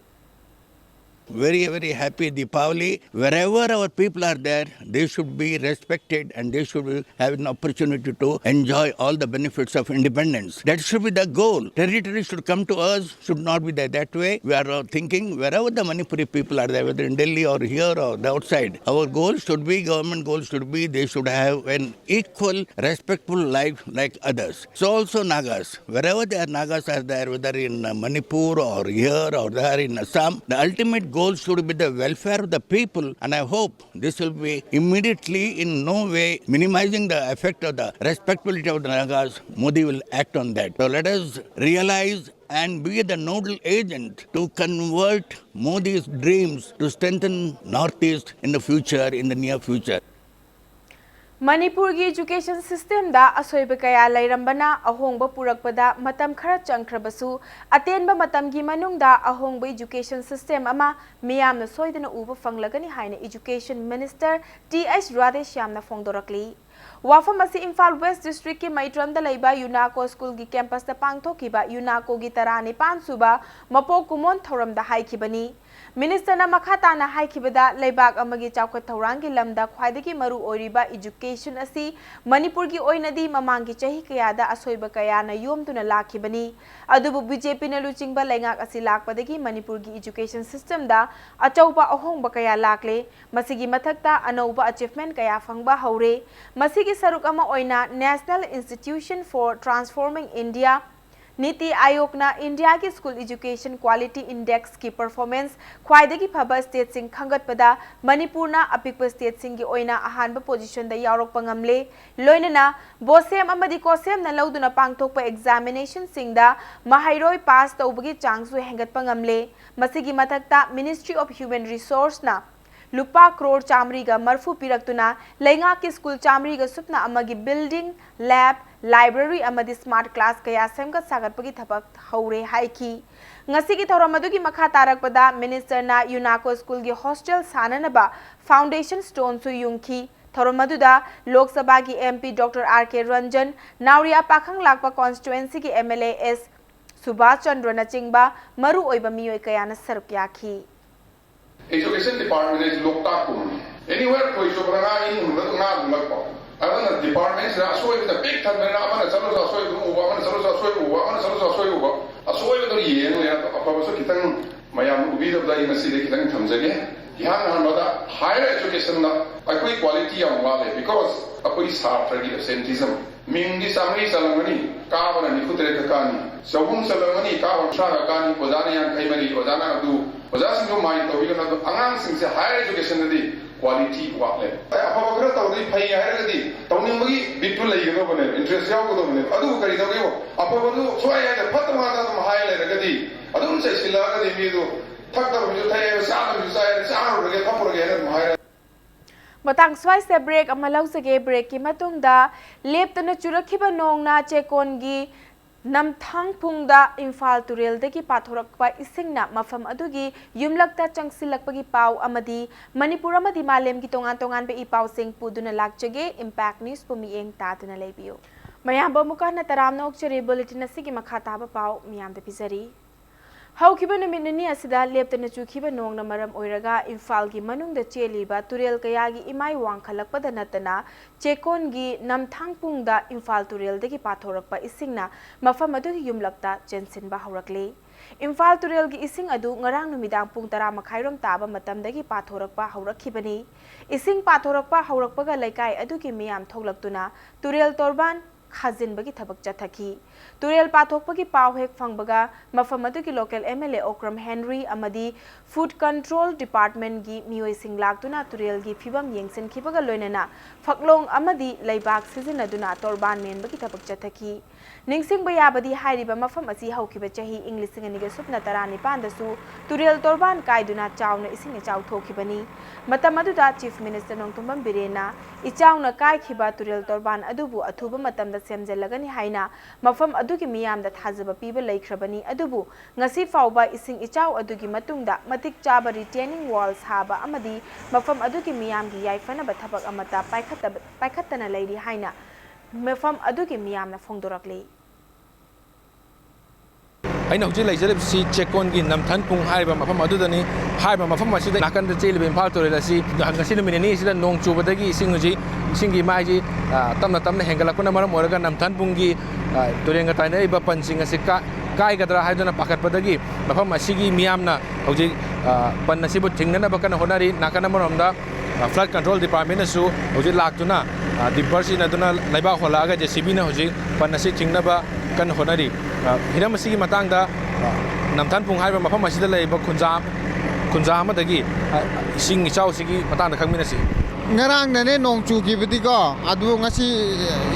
Very, very happy Deepavali. Wherever our people are there, they should be respected and they should have an opportunity to enjoy all the benefits of independence. That should be the goal. Territory should come to us, should not be there that way. We are uh, thinking wherever the Manipuri people are there, whether in Delhi or here or the outside, our goal should be, government goal should be, they should have an equal, respectful life like others. So also Nagas, wherever the Nagas are there, whether in uh, Manipur or here or there in Assam, the ultimate goal should be the welfare of the people, and I hope this will be immediately in no way minimizing the effect of the respectability of the Nagas. Modi will act on that. So let us realize and be the nodal agent to convert Modi's dreams to strengthen Northeast in the future, in the near future. ꯃꯅꯤꯄꯨꯔꯒꯤ education ꯁꯤꯁꯇꯦꯝꯗ ꯑꯁꯣꯏꯕ ꯀꯌꯥ ꯂꯩꯔꯝꯕꯅ ꯑꯍꯣꯡꯕ ꯄꯨꯔꯛꯄꯗ ꯃꯇꯝ ꯈꯔ ꯆꯪꯈ꯭ꯔꯕꯁꯨ, ꯑꯇꯦꯟꯕ ꯃꯇꯝꯒꯤ ꯃꯅꯨꯡꯗ ꯑꯍꯣꯡꯕ ꯏꯖꯨꯀꯦꯁꯟ ꯁꯤꯁꯇꯦꯝ ꯑꯃ ꯃꯤꯌꯥꯝꯅ ꯁꯣꯏꯗꯅ ꯎꯕ ꯐꯪꯂꯒꯅꯤ ꯍꯥꯏꯅ ꯏꯖꯨꯀꯦꯁꯟ ꯃꯤꯅꯤꯁꯇꯔ ꯇꯤ ꯑꯩꯆ ꯔꯥꯙꯦꯁ꯭ꯌꯥꯝꯅ ꯐꯣꯡꯗꯣꯔꯛꯂꯤ꯫ ꯋꯥꯐꯝ ꯑꯁꯤ ꯏꯝꯐꯥꯜ ꯋꯦꯁ ꯗꯤꯁꯇ꯭ꯔꯤꯛꯀꯤ ꯃꯩꯇ꯭ꯔꯝꯗ ꯂꯩꯕ ꯌꯨꯅꯥꯀꯣ ꯁ꯭ꯀꯨꯜꯒꯤ ꯀꯦꯝꯄꯁꯇ ꯄꯥꯡꯊꯣꯛꯈꯤꯕ ꯌꯨꯅꯥꯀꯣꯒꯤ ꯇꯔꯥꯅꯤꯄꯥꯟ ꯁꯨꯕ ꯃꯄꯣꯛ ꯀꯨꯝꯑꯣꯟ ꯊꯧꯔꯝꯗ ꯍꯥꯏꯈꯤꯕꯅꯤ꯫ ꯃꯤꯅꯤꯁꯇꯔꯅ ꯃꯈꯥ ꯇꯥꯅ ꯍꯥꯏꯈꯤꯕꯗ, ꯂꯩꯕꯥꯛ ꯑꯃꯒꯤ ꯆꯥꯎꯈꯠ ꯊꯧꯔꯥꯡꯒꯤ ꯂꯝꯗ ꯈ꯭ꯋꯥꯏꯗꯒꯤ ꯃꯔꯨ ꯑꯣꯏꯔꯤꯕ education ꯑꯁꯤ ꯃꯅꯤꯄꯨꯔꯒꯤ ꯑꯣꯏꯅꯗꯤ ꯃꯃꯥꯡꯒꯤ ꯆꯍꯤ ꯀꯌꯥꯗ ꯑꯁꯣꯏꯕ ꯀꯌꯥꯅ ꯌꯣꯝꯗꯨꯅ ꯂꯥꯛꯈꯤꯕꯅꯤ꯫ ꯑꯗꯨꯕꯨ BJPꯅ ꯂꯨꯆꯤꯡꯕ ꯂꯩꯉꯥꯛ ꯑꯁꯤ ꯂꯥꯛꯄꯗꯒꯤ ꯃꯅꯤꯄꯨꯔꯒꯤ education systemꯗ ꯑꯆꯧꯕ ꯑꯍꯣꯡꯕ ꯀꯌꯥ ꯂꯥꯛꯂꯦ꯫ ꯃꯁꯤꯒꯤ ꯃꯊꯛꯇ ꯑꯅꯧꯕ achievement ꯀꯌꯥ ꯐꯪꯕ ꯍꯧꯔꯦ꯫ ꯃꯁꯤꯒꯤ ꯁꯔꯨꯛ ꯑꯃ ꯑꯣꯏꯅ National Institution for Transforming India, ꯅꯤꯇꯤ ꯑꯥꯌꯣꯒꯅ ꯏꯟꯗꯤꯌꯥꯒꯤ school education quality indexꯀꯤ performance ꯈ꯭ꯋꯥꯏꯗꯒꯤ ꯐꯕ stateꯁꯤꯡ ꯈꯟꯒꯠꯄꯗ ꯃꯅꯤꯄꯨꯔꯅ ꯑꯄꯤꯛꯄ stateꯁꯤꯡꯒꯤ ꯑꯣꯏꯅ ꯑꯍꯥꯟꯕ positionꯗ ꯌꯥꯎꯔꯛꯄ ꯉꯝꯂꯦ꯫ ꯂꯣꯏꯅꯅ BOSEM ꯑꯃꯗꯤ COSEMꯅ ꯂꯧꯗꯨꯅ ꯄꯥꯡꯊꯣꯛꯄ examinationꯁꯤꯡꯗ ꯃꯍꯩꯔꯣꯏ pass ꯇꯧꯕꯒꯤ ꯆꯥꯡꯁꯨ ꯍꯦꯟꯒꯠꯄ ꯉꯝꯂꯦ꯫ ꯃꯁꯤꯒꯤ ꯃꯊꯛꯇ Ministry of Human Resourceꯅ ꯂꯨꯄꯥ ꯀ꯭ꯔꯣꯔ ꯆꯥꯃꯔꯤꯒ ꯃꯔꯐꯨ ꯄꯤꯔꯛꯇꯨꯅ ꯂꯩꯉꯥꯛꯀꯤ school ꯆꯥꯃꯔꯤꯒ ꯁꯨꯞꯅ ꯑꯃꯒꯤ building, lab, library ꯑꯃꯗꯤ smart class ꯀꯌꯥ ꯁꯦꯝꯒꯠ ꯁꯥꯒꯠꯄꯒꯤ ꯊꯕꯛ ꯍꯧꯔꯦ ꯍꯥꯏꯈꯤ꯫ ꯉꯁꯤꯒꯤ ꯊꯧꯔꯝ ꯑꯗꯨꯒꯤ ꯃꯈꯥ ꯇꯥꯔꯛꯄꯗ ꯃꯤꯅꯤꯁꯇꯔꯅ ꯌꯨꯅꯥꯀꯣ schoolꯒꯤ hostel ꯁꯥꯅꯅꯕ foundation stoneꯁꯨ ꯌꯨꯡꯈꯤ꯫ ꯊꯧꯔꯝ ꯑꯗꯨꯗ ꯂꯣꯛ ꯁꯚꯥꯒꯤ MP Doctor R K Ranjan, ꯅꯥꯎꯔꯤꯌꯥ ꯄꯥꯈꯪ ꯂꯥꯛꯄ constituencyꯒꯤ MLA S ꯁꯨꯚꯥꯁ ꯆꯟꯗ꯭ꯔꯅꯆꯤꯡꯕ ꯃꯔꯨ ꯑꯣꯏꯕ ꯃꯤꯑꯣꯏ ꯀꯌꯥꯅ ꯁꯔꯨꯛ ꯌꯥꯈꯤ꯫ Education Department ꯍꯥꯏꯁꯤ ꯂꯣꯛꯇꯥꯛꯀꯨꯝꯕꯅꯤ꯫ Anywhere ꯈꯣꯏ ꯆꯣꯞꯄꯗ ꯉꯥ ꯏꯟ ꯍꯨꯟꯕꯗ ꯉꯥ ꯂꯨꯝꯂꯛꯄ꯫ ꯑꯗꯨꯅ departmentꯁꯤꯗ ꯑꯁꯣꯏꯕꯗ ꯄꯤꯛ ꯊꯟꯕꯅꯤꯅ ꯑꯃꯅ ꯆꯠꯂꯁꯨ ꯑꯁꯣꯏꯕ ꯑꯗꯨꯝ ꯎꯕ, ꯑꯃꯅ ꯆꯠꯂꯁꯨ ꯑꯁꯣꯏꯕ ꯎꯕ, ꯑꯃꯅ ꯆꯠꯂꯁꯨ ꯑꯁꯣꯏꯕ ꯎꯕ꯫ ꯑꯁꯣꯏꯕꯗꯣ ꯌꯦꯡꯉ ꯂꯩꯔ ꯑꯐꯕꯁꯨ ꯈꯤꯇꯪ ꯃꯌꯥꯝꯅ ꯎꯕꯤꯗꯕꯗ ꯑꯩ ꯉꯁꯤꯗꯤ ꯈꯤꯇꯪ ꯊꯝꯖꯒꯦ꯫ ꯏꯍꯥꯟ ꯍꯥꯟꯕꯗ higher educationꯗ ꯑꯩꯈꯣꯏ quality ꯌꯥꯝ ꯋꯥꯠꯂꯦ, because ꯑꯩꯈꯣꯏ ꯁꯥꯇ꯭ꯔꯒꯤ absenteeism꯫ ꯃꯤꯡꯗꯤ ꯆꯥꯃꯔꯤ ꯆꯜꯂꯝꯒꯅꯤ, ꯀꯥꯕꯅ ꯅꯤꯐꯨ ꯇꯔꯦꯠ ꯈꯛ ꯀꯥꯅꯤ꯫ ꯆꯍꯨꯝ ꯆꯜꯂꯝꯒꯅꯤ, ꯀꯥꯕ ꯀꯨꯟꯊ꯭ꯔꯥ ꯈꯛ ꯀꯥꯅꯤ꯫ ꯑꯣꯖꯥꯅ ꯌꯥꯡꯈꯩ ꯃꯔꯤ, ꯑꯣꯖꯥꯅ ꯑꯗꯨ꯫ ꯑꯣꯖꯥꯁꯤꯡꯗꯨ mind ꯇꯧꯕꯤꯒꯅꯨ, ꯑꯗꯨ ꯑꯉꯥꯡꯁꯤꯡꯁꯦ higher educationꯗꯗꯤ quality ꯋꯥꯠꯂꯦ꯫ ꯑꯐꯕ ꯈꯔ ꯇꯧꯔꯗꯤ ꯐꯩ ꯍꯥꯏꯔꯒꯗꯤ ꯇꯧꯅꯤꯡꯕꯒꯤ ꯕꯤꯠꯇꯨ ꯂꯩꯒꯗꯧꯕꯅꯦꯕ, interest ꯌꯥꯎꯒꯗꯧꯕꯅꯦꯕ꯫ ꯑꯗꯨꯕꯨ ꯀꯔꯤ ꯇꯧꯒꯦꯕꯨ, ꯑꯐꯕꯗꯨ ꯁꯨꯡꯌꯥ ꯌꯥꯗꯦ, ꯐꯠꯇꯕ ꯉꯥꯛꯇ ꯑꯗꯨꯝ ꯍꯥꯏ ꯂꯩꯔꯒꯗꯤ, ꯑꯗꯨꯝ ꯆꯩꯁꯤꯜꯂꯛꯑꯒꯗꯤ ꯃꯤꯗꯨ ꯊꯛꯇꯕ ꯃꯤꯁꯨ ꯊꯛꯑꯦ, ꯆꯥꯗꯕ ꯃꯤꯁꯨ ꯆꯥꯏ, ꯆꯥꯔꯨꯔꯒꯦ, ꯊꯛꯎꯔꯒꯦ ꯍꯥꯏꯅ ꯑꯗꯨꯝ ꯍꯥꯏꯔ ꯃꯇꯥꯡ ꯁ꯭ꯋꯥꯏꯁꯤꯗ break ꯑꯃ ꯂꯧꯖꯒꯦ꯫ Breakꯀꯤ ꯃꯇꯨꯡꯗ ꯂꯦꯞꯇꯅ ꯆꯨꯔꯛꯈꯤꯕ ꯅꯣꯡꯅ ꯆꯦꯛꯀꯣꯟꯒꯤ ꯅꯝꯊꯥꯡ ꯄꯨꯡꯗ ꯏꯝꯐꯥꯜ ꯇꯨꯔꯦꯜꯗꯒꯤ ꯄꯥꯊꯣꯔꯛꯄ ꯏꯁꯤꯡꯅ ꯃꯐꯝ ꯑꯗꯨꯒꯤ ꯌꯨꯝꯂꯛꯇ ꯆꯪꯁꯤꯜꯂꯛꯄꯒꯤ ꯄꯥꯎ ꯑꯃꯗꯤ ꯃꯅꯤꯄꯨꯔ ꯑꯃꯗꯤ ꯃꯥꯂꯦꯝꯒꯤ ꯇꯣꯉꯥꯟ ꯇꯣꯉꯥꯟꯕ ꯏ ꯄꯥꯎꯁꯤꯡ ꯄꯨꯗꯨꯅ ꯂꯥꯛꯆꯒꯦ꯫ Impact Newsꯄꯨ ꯃꯤꯠꯌꯦꯡ ꯇꯥꯗꯨꯅ ꯂꯩꯕꯤꯌꯨ꯫ ꯃꯌꯥꯝꯕꯨ ꯑꯃꯨꯛꯀ ꯍꯟꯅ ꯇꯔꯥꯝꯅ ꯑꯣꯛꯆꯔꯤ꯫ Bulletin ꯑꯁꯤꯒꯤ ꯃꯈꯥ ꯇꯥꯕ ꯄꯥꯎ ꯃꯤꯌꯥꯝꯗ ꯄꯤꯖꯔꯤ꯫ ꯍꯧꯈꯤꯕ ꯅꯨꯃꯤꯠ ꯅꯤꯅꯤ ꯑꯁꯤꯗ ꯂꯦꯞꯇꯅ ꯆꯨꯈꯤꯕ ꯅꯣꯡꯅ ꯃꯔꯝ ꯑꯣꯏꯔꯒ ꯏꯝꯐꯥꯜꯒꯤ ꯃꯅꯨꯡꯗ ꯆꯦꯜꯂꯤꯕ ꯇꯨꯔꯦꯜ ꯀꯌꯥꯒꯤ ꯏꯃꯥꯏ ꯋꯥꯡꯈꯠꯂꯛꯄꯗ ꯅꯠꯇꯅ ꯆꯦꯛꯀꯣꯟꯒꯤ ꯅꯝꯊꯥꯡꯄꯨꯡꯗ ꯏꯝꯐꯥꯜ ꯇꯨꯔꯦꯜꯗꯒꯤ ꯄꯥꯊꯣꯔꯛꯄ ꯏꯁꯤꯡꯅ ꯃꯐꯝ ꯑꯗꯨꯒꯤ ꯌꯨꯝꯂꯛꯇ ꯆꯦꯟꯁꯤꯟꯕ ꯍꯧꯔꯛꯂꯤ꯫ ꯏꯝꯐꯥꯜ ꯇꯨꯔꯦꯜꯒꯤ ꯏꯁꯤꯡ ꯑꯗꯨ ꯉꯔꯥꯡ ꯅꯨꯃꯤꯗꯥꯡ ꯄꯨꯡ ꯇꯔꯥ ꯃꯈꯥꯏꯔꯣꯝ ꯇꯥꯕ ꯃꯇꯝꯗꯒꯤ ꯄꯥꯊꯣꯔꯛꯄ ꯍꯧꯔꯛꯈꯤꯕꯅꯤ꯫ ꯏꯁꯤꯡ ꯄꯥꯊꯣꯔꯛꯄ ꯍꯧꯔꯛꯄꯒ ꯂꯩꯀꯥꯏ ꯑꯗꯨꯒꯤ ꯃꯤꯌꯥꯝ ꯊꯣꯛꯂꯛꯇꯨꯅ ꯇꯨꯔꯦꯜ ꯇꯣꯔꯕꯥꯟ ꯈꯥꯖꯤꯟꯕꯒꯤ ꯊꯕꯛ ꯆꯠꯊꯈꯤ꯫ ꯇꯨꯔꯦꯜ ꯄꯥꯊꯣꯛꯄꯒꯤ ꯄꯥꯎ ꯍꯦꯛ ꯐꯪꯕꯒ ꯃꯐꯝ ꯑꯗꯨꯒꯤ local M L A Okram Henry ꯑꯃꯗꯤ Food Control Departmentꯀꯤ ꯃꯤꯑꯣꯏꯁꯤꯡ ꯂꯥꯛꯇꯨꯅ ꯇꯨꯔꯦꯜꯒꯤ ꯐꯤꯕꯝ ꯌꯦꯡꯁꯤꯟꯈꯤꯕꯒ ꯂꯣꯏꯅꯅ ꯐꯛꯂꯣꯡ ꯑꯃꯗꯤ ꯂꯩꯕꯥꯛ ꯁꯤꯖꯤꯟꯅꯗꯨꯅ ꯇꯣꯔꯕꯥꯟ ꯃꯦꯟꯕꯒꯤ ꯊꯕꯛ ꯆꯠꯊꯈꯤ꯫ ꯅꯤꯡꯁꯤꯡꯕ ꯌꯥꯕꯗꯤ ꯍꯥꯏꯔꯤꯕ ꯃꯐꯝ ꯑꯁꯤ ꯍꯧꯈꯤꯕ ꯆꯍꯤ ꯏꯪ ꯂꯤꯁꯤꯡ ꯑꯅꯤꯒ ꯁꯨꯞꯅ ꯇꯔꯥꯅꯤꯄꯥꯟꯗꯁꯨ ꯇꯨꯔꯦꯜ ꯇꯣꯔꯕꯥꯟ ꯀꯥꯏꯗꯨꯅ ꯆꯥꯎꯅ ꯏꯁꯤꯡ ꯏꯆꯥꯎ ꯊꯣꯛꯈꯤꯕꯅꯤ꯫ ꯃꯇꯝ ꯑꯗꯨꯗ Chief Minister ꯅꯣꯡꯊꯣꯝꯕꯝ ꯕꯤꯔꯦꯟꯅ ꯏꯆꯥꯎꯅ ꯀꯥꯏꯈꯤꯕ ꯇꯨꯔꯦꯜ ꯇꯣꯔꯕꯥꯟ ꯑꯗꯨꯕꯨ ꯑꯊꯨꯕ ꯃꯇꯝꯗ ꯁꯦꯝꯖꯤꯜꯂꯒꯅꯤ ꯍꯥꯏꯅ ꯃꯐꯝ ꯑꯗꯨꯒꯤ ꯃꯤꯌꯥꯝꯗ ꯊꯥꯖꯕ ꯄꯤꯕ ꯂꯩꯈ꯭ꯔꯕꯅꯤ꯫ ꯑꯗꯨꯕꯨ ꯉꯁꯤ ꯐꯥꯎꯕ ꯏꯁꯤꯡ ꯏꯆꯥꯎ ꯑꯗꯨꯒꯤ ꯃꯇꯨꯡꯗ ꯃꯇꯤꯛ ꯆꯥꯕ retaining wall ꯁꯥꯕ ꯑꯃꯗꯤ ꯃꯐꯝ ꯑꯗꯨꯒꯤ ꯃꯤꯌꯥꯝꯒꯤ ꯌꯥꯏꯐꯅꯕ ꯊꯕꯛ ꯑꯃꯠꯇ ꯄꯥꯏꯈꯠꯇꯕ-, ꯄꯥꯏꯈꯠꯇꯅ ꯂꯩꯔꯤ ꯍꯥꯏꯅ ꯃꯐꯝ ꯑꯗꯨꯒꯤ ꯃꯤꯌꯥꯝꯅ ꯐꯣꯡꯗꯣꯔꯛꯂꯤ꯫ ꯑꯩꯅ ꯍꯧꯖꯤꯛ ꯂꯩꯖꯔꯤꯕꯁꯤ ꯆꯦꯛꯀꯣꯟꯒꯤ ꯅꯝꯊꯟꯄꯨꯡ ꯍꯥꯏꯔꯤꯕ ꯃꯐꯝ ꯑꯗꯨꯗꯅꯤ꯫ ꯍꯥꯏꯔꯤꯕ ꯃꯐꯝ ꯑꯁꯤꯗ ꯅꯥꯀꯟꯗ ꯆꯦꯜꯂꯤꯕ ꯏꯝꯐꯥꯜ ꯇꯨꯔꯦꯜ ꯑꯁꯤ ꯉꯁꯤ ꯅꯨꯃꯤꯠ ꯅꯤꯅꯤ ꯑꯁꯤꯗ ꯅꯣꯡ ꯆꯨꯕꯗꯒꯤ ꯏꯁꯤꯡ ꯍꯧꯖꯤꯛ, ꯏꯁꯤꯡꯒꯤ ꯏꯃꯥꯏꯁꯤ, ꯑ, ꯇꯞꯅ ꯇꯞꯅ ꯍꯦꯟꯒꯠꯂꯛꯄꯅ ꯃꯔꯝ ꯑꯣꯏꯔꯒ ꯅꯝꯊꯟꯄꯨꯡꯒꯤ, ꯑ, ꯇꯨꯔꯦꯜꯒ ꯇꯥꯏꯅꯔꯤꯕ ꯄꯟꯁꯤꯡ ꯑꯁꯤ ꯀꯥ-, ꯀꯥꯏꯒꯗ꯭ꯔꯥ ꯍꯥꯏꯗꯨꯅ ꯄꯥꯈꯠꯄꯗꯒꯤ ꯃꯐꯝ ꯑꯁꯤꯒꯤ ꯃꯤꯌꯥꯝꯅ ꯍꯧꯖꯤꯛ, ꯑ, ꯄꯟ ꯑꯁꯤꯕꯨ ꯊꯤꯡꯅꯅꯕ ꯀꯟꯅ ꯍꯣꯠꯅꯔꯤ꯫ ꯅꯥꯀꯟ ꯑꯃꯔꯣꯝꯗ ꯑ, Flood Control Departmentꯅꯁꯨ ꯍꯧꯖꯤꯛ ꯂꯥꯛꯇꯨꯅ, ꯑ, dumper ꯁꯤꯖꯤꯟꯅꯗꯨꯅ ꯂꯩꯕꯥꯛ ꯍꯣꯜꯂꯛꯑꯒ JCBꯅ ꯍꯧꯖꯤꯛ ꯄꯟ ꯑꯁꯤ ꯊꯤꯡꯅꯕ ꯀꯟꯅ ꯍꯣꯠꯅꯔꯤ꯫ ꯑ, ꯍꯤꯔꯝ ꯑꯁꯤꯒꯤ ꯃꯇꯥꯡꯗ, ꯑ, ꯅꯝꯊꯟꯄꯨꯡ ꯍꯥꯏꯔꯤꯕ ꯃꯐꯝ ꯑꯁꯤꯗ ꯂꯩꯔꯤꯕ ꯈꯨꯟꯖꯥ, ꯈꯨꯟꯖꯥ ꯑꯃꯗꯒꯤ, ꯑ, ꯏꯁꯤꯡ ꯏꯆꯥꯎꯁꯤꯒꯤ ꯃꯇꯥꯡꯗ ꯈꯪꯃꯤꯟꯅꯁꯤ꯫ ꯉꯔꯥꯡꯗꯅꯦ ꯅꯣꯡ ꯆꯨꯈꯤꯕꯗꯤꯀꯣ, ꯑꯗꯨ ꯉꯁꯤ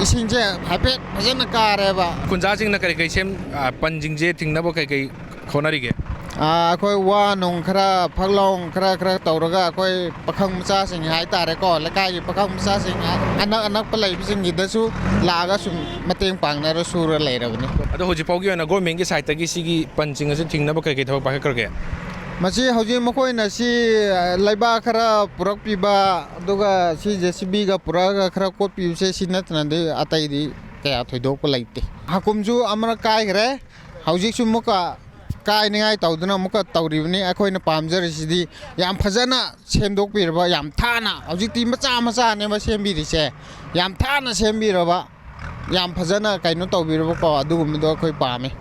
ꯏꯁꯤꯡꯁꯦ ꯍꯥꯏꯐꯦꯠ ꯐꯖꯅ ꯀꯥꯔꯦꯕ꯫ ꯈꯨꯟꯖꯥꯁꯤꯡꯅ ꯀꯔꯤ ꯀꯔꯤ ꯁꯦꯝ-, ꯑ, ꯄꯟꯁꯤꯡꯁꯦ ꯊꯤꯡꯅꯕ ꯀꯔꯤ ꯀꯔꯤ ꯍꯣꯠꯅꯔꯤꯒꯦ? ꯑꯥ, ꯑꯩꯈꯣꯏ ꯋꯥ ꯅꯨꯡ ꯈꯔ, ꯐꯛꯂꯣꯡ ꯈꯔ, ꯈꯔ ꯇꯧꯔꯒ ꯑꯩꯈꯣꯏ ꯄꯥꯈꯪ ꯃꯆꯥꯁꯤꯡ ꯍꯥꯏꯇꯥꯔꯦꯀꯣ, ꯂꯩꯀꯥꯏꯒꯤ ꯄꯥꯈꯪ ꯃꯆꯥꯁꯤꯡ ꯑꯅꯛ ꯑꯅꯛꯄ ꯂꯩꯕꯁꯤꯡꯒꯤꯗꯁꯨ ꯂꯥꯛꯑꯒ ꯁꯨꯝ ꯃꯇꯦꯡ ꯄꯥꯡꯅꯔ ꯁꯨꯔ ꯂꯩꯔꯕꯅꯤ꯫ ꯑꯗꯣ ꯍꯧꯖꯤꯛ ꯐꯥꯎꯒꯤ ꯑꯣꯏꯅ governmentꯀꯤ sideꯇꯒꯤ ꯁꯤꯒꯤ ꯄꯟꯁꯤꯡ ꯑꯁꯤ ꯊꯤꯡꯅꯕ ꯀꯩ ꯀꯩ ꯊꯕꯛ ꯄꯥꯏꯈꯠꯈ꯭ꯔꯒꯦ? ꯃꯁꯤ ꯍꯧꯖꯤꯛ ꯃꯈꯣꯏꯅ ꯁꯤ, ꯑ, ꯂꯩꯕꯥꯛ ꯈꯔ ꯄꯨꯔꯛꯄꯤꯕ, ꯑꯗꯨꯒ ꯁꯤ JCBꯒ ꯄꯨꯔꯛꯑꯒ ꯈꯔ ꯀꯣꯠꯄꯤꯕꯁꯦ, ꯁꯤ ꯅꯠꯇꯅꯗꯤ ꯑꯇꯩꯗꯤ ꯀꯌꯥ ꯊꯣꯏꯗꯣꯛꯄ ꯂꯩꯇꯦ꯫ ꯍꯥꯀꯨꯝꯁꯨ ꯑꯃꯔꯛ ꯀꯥꯏꯈ꯭ꯔꯦ, ꯍꯧꯖꯤꯛꯁꯨ ꯑꯃꯨꯛꯀ ꯀꯥꯏꯅꯤꯡꯉꯥꯏ ꯇꯧꯗꯅ ꯑꯃꯨꯛꯀ ꯇꯧꯔꯤꯕꯅꯤ꯫ ꯑꯩꯈꯣꯏꯅ ꯄꯥꯝꯖꯔꯤꯁꯤꯗꯤ ꯌꯥꯝ ꯐꯖꯅ ꯁꯦꯝꯗꯣꯛꯄꯤꯔꯕ, ꯌꯥꯝ ꯊꯥꯅ, ꯍꯧꯖꯤꯛꯇꯤ ꯃꯆꯥ ꯃꯆꯥꯅꯦꯕ ꯁꯦꯝꯕꯤꯔꯤꯁꯦ, ꯌꯥꯝ ꯊꯥꯅ ꯁꯦꯝꯕꯤꯔꯕ, ꯌꯥꯝ ꯐꯖꯅ ꯀꯩꯅꯣ ꯇꯧꯕꯤꯔꯕꯀꯣ, ꯑꯗꯨꯒꯨꯝꯕꯗꯣ ꯑꯩꯈꯣꯏ ꯄꯥꯝꯃꯤ꯫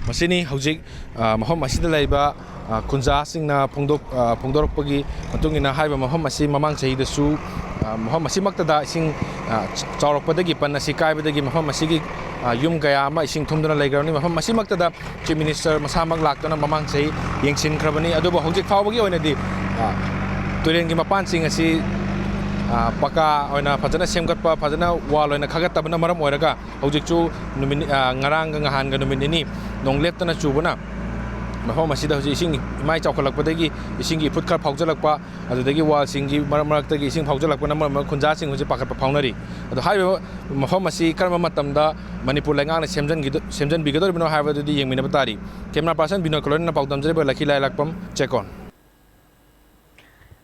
ꯃꯁꯤꯅꯤ ꯍꯧꯖꯤꯛ, ꯑ, ꯃꯐꯝ ꯑꯁꯤꯗ ꯂꯩꯕ, ꯑ, ꯈꯨꯟꯖꯥꯁꯤꯡꯅ ꯐꯣꯡꯗꯣꯛ-, ꯑ, ꯐꯣꯡꯗꯣꯔꯛꯄꯒꯤ ꯃꯇꯨꯡ ꯏꯟꯅ ꯍꯥꯏꯔꯤꯕ ꯃꯐꯝ ꯑꯁꯤ ꯃꯃꯥꯡ ꯆꯍꯤꯗꯁꯨ, ꯑ, ꯃꯐꯝ ꯑꯁꯤꯃꯛꯇꯗ ꯏꯁꯤꯡ, ꯑ, ꯆ-, ꯆꯥꯎꯔꯛꯄꯗꯒꯤ ꯄꯟ ꯑꯁꯤ ꯀꯥꯏꯕꯗꯒꯤ ꯃꯐꯝ ꯑꯁꯤꯒꯤ, ꯑ, ꯌꯨꯝ ꯀꯌꯥ ꯑꯃ ꯏꯁꯤꯡ ꯊꯨꯝꯗꯨꯅ ꯂꯩꯈ꯭ꯔꯕꯅꯤ꯫ ꯃꯐꯝ ꯑꯁꯤꯃꯛꯇꯗ Chief Minister ꯃꯁꯥꯃꯛ ꯂꯥꯛꯇꯨꯅ ꯃꯃꯥꯡ ꯆꯍꯤ ꯌꯦꯡꯁꯤꯟꯈ꯭ꯔꯕꯅꯤ꯫ ꯑꯗꯨꯕꯨ ꯍꯧꯖꯤꯛ ꯐꯥꯎꯕꯒꯤ ꯑꯣꯏꯅꯗꯤ, ꯑ, ꯇꯨꯔꯦꯜꯒꯤ ꯃꯄꯥꯟꯁꯤꯡ ꯑꯁꯤ, ꯑ, ꯄꯀꯥ ꯑꯣꯏꯅ ꯐꯖꯅ ꯁꯦꯝꯒꯠꯄ, ꯐꯖꯅ wall ꯑꯣꯏꯅ ꯈꯥꯒꯠꯇꯕꯅ ꯃꯔꯝ ꯑꯣꯏꯔꯒ ꯍꯧꯖꯤꯛꯁꯨ ꯅꯨꯃꯤꯠ, ꯑ, ꯉꯔꯥꯡꯒ ꯅꯍꯥꯟꯒ ꯅꯨꯃꯤꯠ ꯅꯤꯅꯤ ꯅꯣꯡ ꯂꯦꯞꯇꯅ ꯆꯨꯕꯅ ꯃꯐꯝ ꯑꯁꯤꯗ ꯍꯧꯖꯤꯛ ꯏꯁꯤꯡ ꯏꯃꯥꯏ ꯆꯥꯎꯈꯠꯂꯛꯄꯗꯒꯤ ꯏꯁꯤꯡꯒꯤ ꯏꯐꯨꯠ ꯈꯔ ꯐꯥꯎꯖꯜꯂꯛꯄ, ꯑꯗꯨꯗꯒꯤ wallꯁꯤꯡꯒꯤ ꯃꯔꯛ ꯃꯔꯛꯇꯒꯤ ꯏꯁꯤꯡ ꯐꯥꯎꯖꯜꯂꯛꯄꯅ ꯃꯔꯝ ꯑꯣꯏꯔꯒ ꯈꯨꯟꯖꯥꯁꯤꯡ ꯍꯧꯖꯤꯛ ꯄꯥꯈꯠꯄ ꯐꯥꯎꯅꯔꯤ꯫ ꯑꯗꯣ ꯍꯥꯏꯔꯤꯕ ꯃꯐꯝ ꯑꯁꯤ ꯀꯔꯝꯕ ꯃꯇꯝꯗ ꯃꯅꯤꯄꯨꯔ ꯂꯩꯉꯥꯛꯅ ꯁꯦꯝꯖꯤꯟꯈꯤꯗ-, ꯁꯦꯝꯖꯤꯟꯕꯤꯒꯗꯧꯔꯤꯕꯅꯣ ꯍꯥꯏꯕꯗꯨꯗꯤ ꯌꯦꯡꯃꯤꯟꯅꯕ ꯇꯥꯔꯤ꯫ Camera person ꯕꯤꯅꯣꯗꯀ ꯂꯣꯏꯅꯅ ꯄꯥꯎꯗꯝꯖꯔꯤꯕ ꯂꯛꯈꯤ ꯂꯥꯏꯂꯥꯛꯄꯝ, ꯆꯦꯛꯀꯣꯟ꯫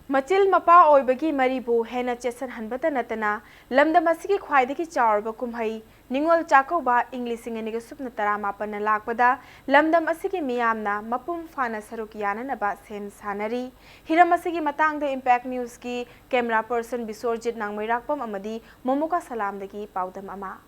ꯃꯆꯤꯜ ꯃꯄꯥ ꯑꯣꯏꯕꯒꯤ ꯃꯔꯤꯕꯨ ꯍꯦꯟꯅ ꯆꯦꯠꯁꯤꯟꯍꯟꯕꯇ ꯅꯠꯇꯅ, ꯂꯝꯗꯝ ꯑꯁꯤꯒꯤ ꯈ꯭ꯋꯥꯏꯗꯒꯤ ꯆꯥꯎꯔꯕ ꯀꯨꯝꯍꯩ ꯅꯤꯉꯣꯜ ꯆꯥꯛꯀꯧꯕ ꯏꯪ ꯂꯤꯁꯤꯡ ꯑꯅꯤꯒ ꯁꯨꯞꯅ ꯇꯔꯥꯃꯥꯄꯟꯅ ꯂꯥꯛꯄꯗ, ꯂꯝꯗꯝ ꯑꯁꯤꯒꯤ ꯃꯤꯌꯥꯝꯅ ꯃꯄꯨꯡ ꯐꯥꯅ ꯁꯔꯨꯛ ꯌꯥꯅꯅꯕ ꯁꯦꯝ ꯁꯥꯅꯔꯤ꯫ ꯍꯤꯔꯝ ꯑꯁꯤꯒꯤ ꯃꯇꯥꯡꯗ Impact Newsꯀꯤ camera person ꯕꯤꯁ꯭ꯋꯔꯖꯤꯠ ꯅꯥꯡꯃꯩꯔꯥꯛꯄꯝ ꯑꯃꯗꯤ ꯃꯣꯃꯣꯀꯥ ꯁꯂꯥꯝꯗꯒꯤ ꯄꯥꯎꯗꯝ ꯑꯃ꯫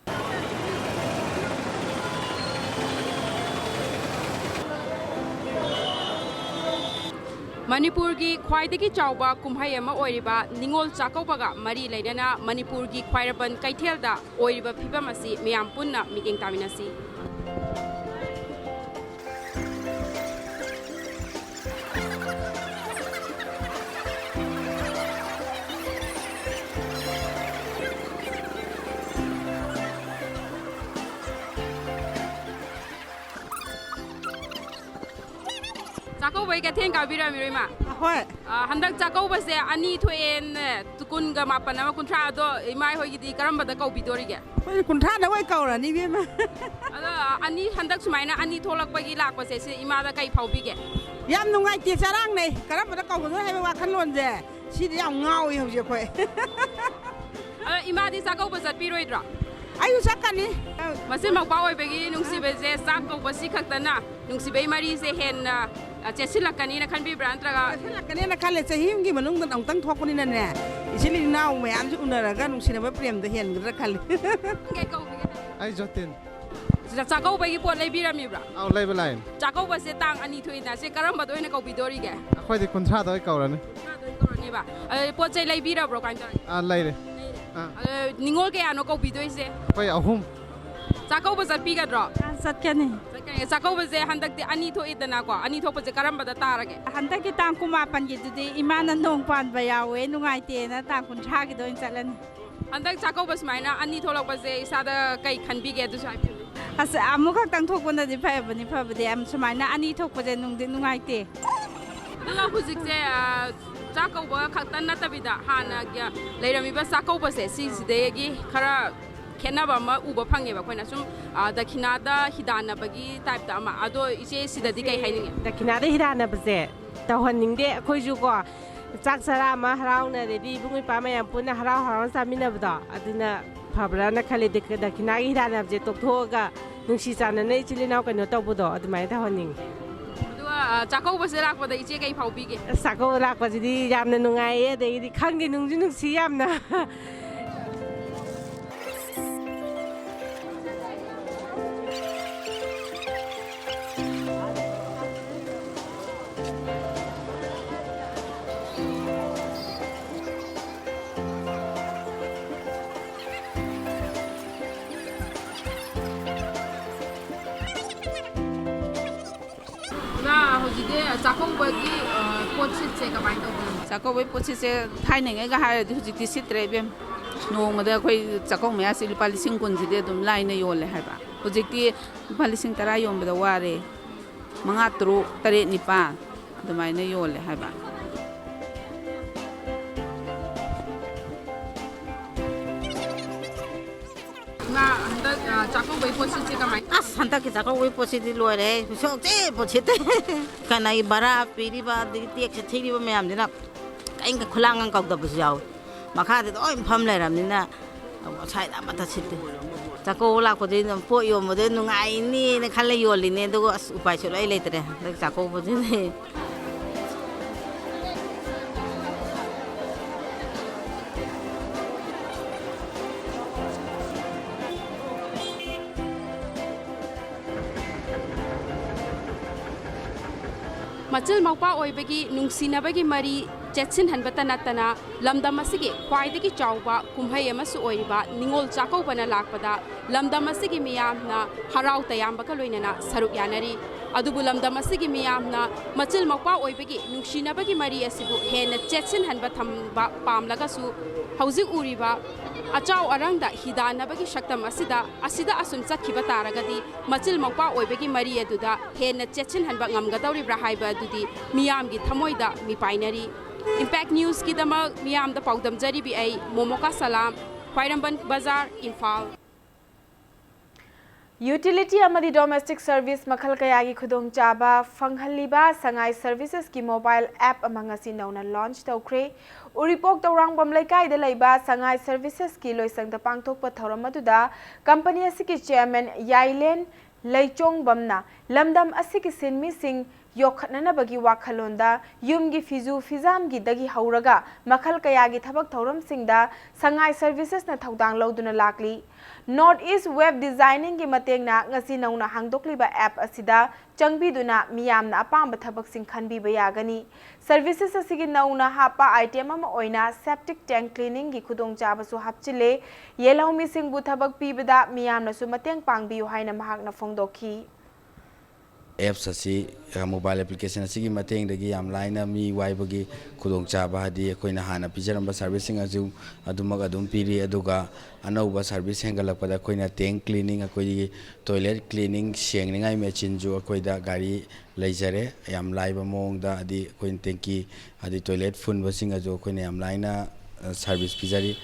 ꯃꯅꯤꯄꯨꯔꯒꯤ ꯈ꯭ꯋꯥꯏꯗꯒꯤ ꯆꯥꯎꯕ ꯀꯨꯝꯍꯩ ꯑꯃ ꯑꯣꯏꯔꯤꯕ ꯅꯤꯉꯣꯜ ꯆꯥꯛꯀꯧꯕꯒ ꯃꯔꯤ ꯂꯩꯅꯅ ꯃꯅꯤꯄꯨꯔꯒꯤ ꯈ꯭ꯋꯥꯏꯔꯝꯕꯟ ꯀꯩꯊꯦꯜꯗ ꯑꯣꯏꯔꯤꯕ ꯐꯤꯕꯝ ꯑꯁꯤ ꯃꯤꯌꯥꯝ ꯄꯨꯟꯅ ꯃꯤꯠꯌꯦꯡ ꯇꯥꯃꯤꯟꯅꯁꯤ꯫ ꯆꯥꯛꯀꯧꯕꯩ ꯀꯩꯊꯦꯜ ꯀꯥꯕꯤꯔꯛꯑꯃꯤꯔꯣ, ꯏꯃꯥ? ꯍꯣꯏ꯫ ꯑ, ꯍꯟꯗꯛ ꯆꯥꯛꯀꯧꯕꯁꯦ ꯑꯅꯤ ꯊꯣꯛꯑꯦꯅ, ꯀꯨꯟꯒ ꯃꯥꯄꯟ ꯑꯃ ꯀꯨꯟꯊ꯭ꯔꯥ, ꯑꯗꯣ ꯏꯃꯥ ꯍꯣꯏꯒꯤꯗꯤ ꯀꯔꯝꯕꯗ ꯀꯧꯕꯤꯗꯣꯔꯤꯒꯦ? ꯑꯩꯈꯣꯏꯗꯤ ꯀꯨꯟꯊ꯭ꯔꯥꯗ ꯑꯣꯏ ꯀꯧꯔꯅꯤ, ꯏꯕꯦꯝꯃ꯫ ꯑꯗꯣ ꯑꯅꯤ, ꯍꯟꯗꯛ ꯁꯨꯃꯥꯏꯅ ꯑꯅꯤ ꯊꯣꯛꯂꯛꯄꯒꯤ ꯂꯥꯛꯄꯁꯦ, ꯁꯤ ꯏꯃꯥꯗ ꯀꯩ ꯐꯥꯎꯕꯤꯒꯦ? ꯌꯥꯝ ꯅꯨꯡꯉꯥꯏꯇꯦ, ꯆꯔꯥꯡꯅꯩ꯫ ꯀꯔꯝꯕꯗ ꯀꯧꯒꯗꯣꯏꯅꯣ ꯍꯥꯏꯕ ꯋꯥꯈꯜꯂꯣꯟꯁꯦ, ꯁꯤꯗꯤ ꯌꯥꯝ ꯉꯥꯎꯏ ꯍꯧꯖꯤꯛ ꯑꯩꯈꯣꯏ꯫ ꯑꯗꯣ ꯏꯃꯥꯗꯤ ꯆꯥꯛꯀꯧꯕ ꯆꯠꯄꯤꯔꯣꯏꯗ꯭ꯔꯣ? ꯑꯩꯁꯨ ꯆꯠꯀꯅꯤ꯫ ꯃꯆꯤꯟ ꯃꯧꯄ꯭ꯋꯥ ꯑꯣꯏꯕꯒꯤ ꯅꯨꯡꯁꯤꯕꯁꯦ ꯆꯥꯛ ꯀꯧꯕꯁꯤ ꯈꯛꯇꯅ ꯅꯨꯡꯁꯤꯕꯩ ꯃꯔꯤꯁꯦ ꯍꯦꯟꯅ, ꯑ, ꯆꯦꯠꯁꯤꯜꯂꯛꯀꯅꯤꯅ ꯈꯟꯕꯤꯕ꯭ꯔꯥ? ꯅꯠꯇ꯭ꯔꯒ ꯆꯦꯠꯁꯤꯜꯂꯛꯀꯅꯦꯅ ꯈꯜꯂꯦ꯫ ꯆꯍꯤ ꯑꯃꯒꯤ ꯃꯅꯨꯡꯗ ꯑꯃꯨꯛꯇꯪ ꯊꯣꯛꯄꯅꯤꯅꯅꯦ, ꯏꯆꯤꯜ ꯏꯅꯥꯎ ꯃꯌꯥꯝꯁꯤ ꯎꯅꯔꯒ ꯅꯨꯡꯁꯤꯅꯕ ꯄ꯭ꯔꯦꯝꯗꯣ ꯍꯦꯟꯒꯗ꯭ꯔꯥ ꯈꯜꯂꯤ꯫ ꯀꯩ ꯀꯧꯕꯤꯒꯦ? ꯑꯩ ꯖꯣꯇꯤꯟ꯫ ꯆꯥ-, ꯆꯥꯛꯀꯧꯕꯒꯤ ꯄꯣꯠ ꯂꯩꯕꯤꯔꯝꯃꯤꯕ꯭ꯔꯥ? ꯑꯧ, ꯂꯩꯕ ꯂꯥꯛꯏꯅꯦ꯫ ꯆꯥꯛꯀꯧꯕꯁꯦ ꯇꯥꯡ ꯑꯅꯤ ꯊꯣꯛꯏꯗꯅ, ꯁꯦ ꯀꯔꯝꯕꯗ ꯑꯣꯏꯅ ꯀꯧꯕꯤꯗꯣꯔꯤꯒꯦ? ꯑꯩꯈꯣꯏꯗꯤ ꯀꯨꯟꯊ꯭ꯔꯥꯗ ꯑꯣꯏ ꯀꯧꯔꯅꯤ꯫ ꯀꯨꯟꯊ꯭ꯔꯥꯗ ꯑꯣꯏꯅ ꯀꯧꯔꯅꯦꯕ꯫ ꯑꯗꯨꯗꯤ ꯄꯣꯠ ꯆꯩ ꯂꯩꯕꯤꯔꯕ꯭ꯔꯣ? ꯀꯃꯥꯏꯅ ꯇꯧꯔꯒꯦ? ꯑꯥ, ꯂꯩꯔꯦ꯫ ꯑꯥ꯫ ꯑꯗꯣ ꯅꯤꯉꯣꯜ ꯀꯌꯥꯅꯣ ꯀꯧꯕꯤꯗꯣꯏꯁꯦ? ꯑꯩꯈꯣꯏ ꯑꯍꯨꯝ꯫ ꯆꯥꯛꯀꯧꯕ ꯆꯠꯄꯤꯒꯗ꯭ꯔꯣ? ꯑꯥ, ꯆꯠꯀꯅꯤ꯫ ꯆꯠꯀꯅꯤ꯫ ꯆꯥꯛꯀꯧꯕꯁꯦ ꯍꯟꯗꯛꯇꯤ ꯑꯅꯤ ꯊꯣꯛꯏꯗꯅꯀꯣ, ꯑꯅꯤ ꯊꯣꯛꯄꯁꯦ ꯀꯔꯝꯕꯗ ꯇꯥꯔꯒꯦ? ꯍꯟꯗꯛꯀꯤ ꯇꯥꯡ ꯀꯨꯟꯃꯥꯄꯟꯒꯤꯗꯨꯗꯤ ꯏꯃꯥꯅ ꯅꯣꯡ ꯄꯥꯟꯕ ꯌꯥꯎꯋꯦ, ꯅꯨꯡꯉꯥꯏꯇꯦꯅ ꯇꯥꯡ ꯀꯨꯟꯊ꯭ꯔꯥꯒꯤꯗ ꯑꯣꯏꯅ ꯆꯠꯂꯅꯤ꯫ ꯍꯟꯗꯛ ꯆꯥꯛꯀꯧꯕ ꯁꯨꯃꯥꯏꯅ ꯑꯅꯤ ꯊꯣꯛꯂꯛꯄꯁꯦ ꯏꯁꯥꯗ ꯀꯩ ꯈꯟꯕꯤꯒꯦ, ꯑꯗꯨꯁꯨ ꯍꯥꯏꯕꯤꯌꯨ꯫ ꯑꯁ, ꯑꯃꯨꯛꯈꯛꯇꯪ ꯊꯣꯛꯄꯅꯗꯤ ꯐꯕꯅꯤ, ꯐꯕꯗꯤ ꯌꯥꯝ ꯁꯨꯃꯥꯏꯅ ꯑꯅꯤ ꯊꯣꯛꯄꯁꯦ ꯅꯨꯡꯗꯤ ꯅꯨꯡꯉꯥꯏꯇꯦ꯫ ꯑꯗꯨꯒ ꯍꯧꯖꯤꯛꯁꯦ, ꯑ, ꯆꯥꯛꯀꯧꯕ ꯈꯛꯇ ꯅꯠꯇꯕꯤꯗ ꯍꯥꯟꯅꯒꯤ ꯂꯩꯔꯝꯃꯤꯕ ꯆꯥꯛꯀꯧꯕꯁꯦ ꯁꯤꯁꯤꯗꯒꯤ ꯈꯔ ꯈꯦꯠꯅꯕ ꯑꯃ ꯎꯕ ꯐꯪꯉꯦꯕ ꯑꯩꯈꯣꯏꯅ꯫ ꯁꯨꯝ, ꯑ, ꯗꯈꯤꯅꯥꯗ ꯍꯤꯗꯥꯟꯅꯕꯒꯤ ꯇꯥꯏꯞꯇ ꯑꯃ꯫ ꯑꯗꯣ ꯏꯆꯦ, ꯁꯤꯗꯗꯤ ꯀꯩ ꯍꯥꯏꯅꯤꯡꯉꯤ? ꯗꯈꯤꯅꯥꯗ ꯍꯤꯗꯥꯟꯅꯕꯁꯦ ꯇꯧꯍꯟꯅꯤꯡꯗꯦ꯫ ꯑꯩꯈꯣꯏꯁꯨ ꯀꯣ, ꯆꯥꯛ ꯆꯔꯥ ꯑꯃ ꯍꯔꯥꯎꯅꯔꯗꯤ ꯏꯕꯨꯡ ꯏꯄ꯭ꯋꯥ ꯃꯌꯥꯝ ꯄꯨꯟꯅ ꯍꯔꯥꯎ ꯍꯔꯥꯎꯅ ꯆꯥꯃꯤꯟꯅꯕꯗꯣ, ꯑꯗꯨꯅ ꯐꯕ꯭ꯔꯥꯅ ꯈꯜꯂꯤ꯫ ꯗꯛ-, ꯗꯈꯤꯅꯥꯒꯤ ꯍꯤꯗꯥꯟꯅꯕꯁꯦ ꯇꯣꯛꯊꯣꯛꯑꯒ ꯅꯨꯡꯁꯤ ꯆꯥꯟꯅꯅ ꯏꯆꯤꯜ ꯏꯅꯥꯎ ꯀꯩꯅꯣ ꯇꯧꯕꯗꯣ ꯑꯗꯨꯃꯥꯏꯅ ꯇꯧꯍꯟꯅꯤꯡꯉꯤ꯫ ꯑꯗꯨꯒ, ꯑ, ꯆꯥꯛꯀꯧꯕꯁꯦ ꯂꯥꯛꯄꯗ ꯏꯆꯦ ꯀꯩ ꯐꯥꯎꯕꯤꯒꯦ? ꯑꯁ, ꯆꯥꯛꯀꯧꯕ ꯂꯥꯛꯄꯁꯤꯗꯤ ꯌꯥꯝꯅ ꯅꯨꯡꯉꯥꯏꯌꯦ, ꯑꯗꯒꯤꯗꯤ ꯈꯪꯗꯦ, ꯅꯨꯡꯁꯨ ꯅꯨꯡꯁꯤ ꯌꯥꯝꯅ꯫ ꯏꯃꯥ, ꯍꯧꯖꯤꯛꯀꯤ ꯆꯥꯛꯀꯧꯕꯒꯤ, ꯑ, ꯄꯣꯠꯁꯤꯠꯁꯦ ꯀꯃꯥꯏꯅ ꯇꯧꯕꯅꯣ? ꯆꯥꯛꯀꯧꯕꯩ ꯄꯣꯠꯁꯤꯠꯁꯦ ꯊꯥꯏꯅꯉꯩꯒ ꯍꯥꯏꯔꯗꯤ ꯍꯧꯖꯤꯛꯇꯤ ꯁꯤꯠꯇ꯭ꯔꯦ ꯏꯕꯦꯝ꯫ ꯅꯣꯡꯃꯗ ꯑꯩꯈꯣꯏ ꯆꯥꯛꯀꯧ ꯃꯌꯥꯁꯤ ꯂꯨꯄꯥ ꯂꯤꯁꯤꯡ ꯀꯨꯟꯁꯤꯗꯤ ꯑꯗꯨꯝ ꯂꯥꯏꯅ ꯌꯣꯜꯂꯦ ꯍꯥꯏꯕ꯫ ꯍꯧꯖꯤꯛꯇꯤ ꯂꯨꯄꯥ ꯂꯤꯁꯤꯡ ꯇꯔꯥ ꯌꯣꯟꯕꯗ ꯋꯥꯔꯦ꯫ ꯃꯉꯥ, ꯇꯔꯨꯛ, ꯇꯔꯦꯠ, ꯅꯤꯄꯥꯜ ꯑꯗꯨꯃꯥꯏꯅ ꯌꯣꯜꯂꯦ ꯍꯥꯏꯕ꯫ ꯏꯃꯥ, ꯍꯟꯗꯛ, ꯑ, ꯆꯥꯛꯀꯧꯕꯩ ꯄꯣꯠꯁꯤꯠꯁꯦ ꯀꯃꯥꯏꯅ? ꯑꯁ, ꯍꯟꯗꯛꯀꯤ ꯆꯥꯛꯀꯧꯕꯒꯤ ꯄꯣꯠꯁꯤꯗꯤ ꯂꯣꯏꯔꯦ, ꯁꯣꯛꯆꯦ ꯄꯣꯠꯁꯤꯠꯇꯦ꯫ ꯀꯅꯥꯒꯤ ꯚꯔꯥ ꯄꯤꯔꯤꯕ, ꯑꯗꯒꯤ ꯇꯦꯛꯁ ꯊꯤꯔꯤꯕ ꯃꯌꯥꯝꯁꯤꯅ ꯀꯔꯤꯝꯇ ꯈꯨꯂꯥꯡꯒ ꯀꯧꯗꯕꯁꯨ ꯌꯥꯎꯋꯤ꯫ ꯃꯈꯥꯗ ꯂꯣꯏ ꯐꯝ ꯂꯩꯔꯕꯅꯤꯅ ꯉꯁꯥꯏꯗ ꯑꯃꯠꯇ ꯁꯤꯠꯇꯦ꯫ ꯆꯥꯛꯀꯧꯕ ꯂꯥꯛꯄꯗꯤ ꯑꯗꯨꯝ ꯄꯣꯠ ꯌꯣꯟꯕꯗ ꯅꯨꯡꯉꯥꯏꯅꯤꯅ ꯈꯜꯂ ꯌꯣꯜꯂꯤꯅꯦ, ꯑꯗꯨꯒ ꯑꯁ ꯎꯄꯥꯏ ꯁꯨꯡꯂꯩ ꯂꯩꯇ꯭ꯔꯦ ꯍꯟꯗꯛ ꯆꯥꯛꯀꯧꯕꯁꯤꯗꯤ꯫ ꯃꯆꯤꯜ ꯃꯧꯄ꯭ꯋꯥ ꯑꯣꯏꯕꯒꯤ ꯅꯨꯡꯁꯤꯅꯕꯒꯤ ꯃꯔꯤ ꯆꯦꯠꯁꯤꯟꯍꯟꯕꯇ ꯅꯠꯇꯅ, ꯂꯝꯗꯝ ꯑꯁꯤꯒꯤ ꯈ꯭ꯋꯥꯏꯗꯒꯤ ꯆꯥꯎꯕ ꯀꯨꯝꯍꯩ ꯑꯃꯁꯨ ꯑꯣꯏꯔꯤꯕ ꯅꯤꯉꯣꯜ ꯆꯥꯛꯀꯧꯕꯅ ꯂꯥꯛꯄꯗ ꯂꯝꯗꯝ ꯑꯁꯤꯒꯤ ꯃꯤꯌꯥꯝꯅ ꯍꯔꯥꯎ ꯇꯌꯥꯝꯕꯒ ꯂꯣꯏꯅꯅ ꯁꯔꯨꯛ ꯌꯥꯅꯔꯤ꯫ ꯑꯗꯨꯕꯨ ꯂꯝꯗꯝ ꯑꯁꯤꯒꯤ ꯃꯤꯌꯥꯝꯅ ꯃꯆꯤꯜ ꯃꯧꯄ꯭ꯋꯥ ꯑꯣꯏꯕꯒꯤ ꯅꯨꯡꯁꯤꯅꯕꯒꯤ ꯃꯔꯤ ꯑꯁꯤꯕꯨ ꯍꯦꯟꯅ ꯆꯦꯠꯁꯤꯟꯍꯟꯕ ꯊꯝꯕ ꯄꯥꯝꯂꯒꯁꯨ, ꯍꯧꯖꯤꯛ ꯎꯔꯤꯕ ꯑꯆꯥꯎ ꯑꯔꯥꯡꯗ ꯍꯤꯗꯥꯟꯅꯕꯒꯤ ꯁꯛꯇꯝ ꯑꯁꯤꯗ, ꯑꯁꯤꯗ ꯑꯁꯨꯝ ꯆꯠꯈꯤꯕ ꯇꯥꯔꯒꯗꯤ, ꯃꯆꯤꯜ ꯃꯧꯄ꯭ꯋꯥ ꯑꯣꯏꯕꯒꯤ ꯃꯔꯤ ꯑꯗꯨꯗ ꯍꯦꯟꯅ ꯆꯦꯠꯁꯤꯟꯍꯟꯕ ꯉꯝꯒꯗꯧꯔꯤꯕ꯭ꯔꯥ ꯍꯥꯏꯕ ꯑꯗꯨꯗꯤ ꯃꯤꯌꯥꯝꯒꯤ ꯊꯃꯣꯏꯗ ꯃꯤꯄꯥꯏꯅꯔꯤ꯫ Impact Newsꯀꯤꯗꯃꯛ ꯃꯤꯌꯥꯝꯗ ꯄꯥꯎꯗꯝꯖꯔꯤꯕꯤ ꯑꯩ ꯃꯣꯃꯣꯀꯥ ꯁꯂꯥꯝ, ꯈ꯭ꯋꯥꯏꯔꯝꯕꯟ ꯕꯖꯥꯔ, ꯏꯝꯐꯥꯜ꯫ Utility ꯑꯃꯗꯤ domestic service ꯃꯈꯜ ꯀꯌꯥꯒꯤ ꯈꯨꯗꯣꯡꯆꯥꯕ ꯐꯪꯍꯜꯂꯤꯕ ꯁꯉꯥꯏ Servicesꯀꯤ mobile app ꯑꯃ ꯉꯁꯤ ꯅꯧꯅ launch ꯇꯧꯈ꯭ꯔꯦ꯫ ꯎꯔꯤꯄꯣꯛ ꯇꯧꯔꯥꯡꯕꯝ ꯂꯩꯀꯥꯏꯗ ꯂꯩꯕ ꯁꯉꯥꯏ Servicesꯀꯤ ꯂꯣꯏꯁꯪꯗ ꯄꯥꯡꯊꯣꯛꯄ ꯊꯧꯔꯝ ꯑꯗꯨꯗ company ꯑꯁꯤꯒꯤ chairman ꯌꯥꯏꯂꯦꯟ ꯂꯩꯆꯣꯡꯕꯝꯅ ꯂꯝꯗꯝ ꯑꯁꯤꯒꯤ ꯁꯤꯟꯃꯤꯁꯤꯡ ꯌꯣꯛꯈꯠꯅꯅꯕꯒꯤ ꯋꯥꯈꯜꯂꯣꯟꯗ ꯌꯨꯝꯒꯤ ꯐꯤꯖꯨ ꯐꯤꯖꯥꯝꯒꯤꯗꯒꯤ ꯍꯧꯔꯒ ꯃꯈꯜ ꯀꯌꯥꯒꯤ ꯊꯕꯛ ꯊꯧꯔꯝꯁꯤꯡꯗ ꯁꯉꯥꯏ Servicesꯅ ꯊꯧꯗꯥꯡ ꯂꯧꯗꯨꯅ ꯂꯥꯛꯂꯤ꯫ North East Web Designingꯒꯤ ꯃꯇꯦꯡꯅ ꯉꯁꯤ ꯅꯧꯅ ꯍꯥꯡꯗꯣꯛꯂꯤꯕ app ꯑꯁꯤꯗ ꯆꯪꯕꯤꯗꯨꯅ ꯃꯤꯌꯥꯝꯅ ꯑꯄꯥꯝꯕ ꯊꯕꯛꯁꯤꯡ ꯈꯟꯕꯤꯕ ꯌꯥꯒꯅꯤ꯫ Services ꯑꯁꯤꯒꯤ ꯅꯧꯅ ꯍꯥꯞꯄ item ꯑꯃ ꯑꯣꯏꯅ septic tank cleaningꯒꯤ ꯈꯨꯗꯣꯡꯆꯥꯕꯁꯨ ꯍꯥꯞꯆꯤꯜꯂꯦ꯫ ꯌꯦꯜꯍꯧꯃꯤꯁꯤꯡꯕꯨ ꯊꯕꯛ ꯄꯤꯕꯗ ꯃꯤꯌꯥꯝꯅꯁꯨ ꯃꯇꯦꯡ ꯄꯥꯡꯕꯤꯌꯨ ꯍꯥꯏꯅ ꯃꯍꯥꯛꯅ ꯐꯣꯡꯗꯣꯛꯈꯤ꯫ Apps ꯑꯁꯤ, ꯑ, mobile application ꯑꯁꯤꯒꯤ ꯃꯇꯦꯡꯗꯒꯤ ꯌꯥꯝ ꯂꯥꯏꯅ ꯃꯤ ꯋꯥꯏꯕꯒꯤ ꯈꯨꯗꯣꯡꯆꯥꯕ, ꯍꯥꯏꯗꯤ ꯑꯩꯈꯣꯏꯅ ꯍꯥꯟꯅ ꯄꯤꯖꯔꯝꯕ serviceꯁꯤꯡ ꯑꯗꯨ, ꯑꯗꯨꯃꯛ ꯑꯗꯨꯝ ꯄꯤꯔꯤ, ꯑꯗꯨꯒ ꯑꯅꯧꯕ service ꯍꯦꯟꯒꯠꯂꯛꯄꯗ ꯑꯩꯈꯣꯏꯅ tank cleaning, ꯑꯩꯈꯣꯏꯒꯤ toilet cleaning ꯁꯦꯡꯅꯤꯡꯉꯥꯏ machineꯁꯨ ꯑꯩꯈꯣꯏꯗ ꯒꯥꯔꯤ ꯂꯩꯖꯔꯦ꯫ ꯌꯥꯝ ꯂꯥꯏꯕ ꯃꯑꯣꯡꯗ, ꯍꯥꯏꯗꯤ ꯑꯩꯈꯣꯏꯅ tank, ꯍꯥꯏꯗꯤ toilet ꯐꯨꯟꯕꯁꯤꯡ ꯑꯗꯨ ꯑꯩꯈꯣꯏꯅ ꯌꯥꯝ ꯂꯥꯏꯅ, ꯑ, service ꯄꯤꯖꯔꯤ꯫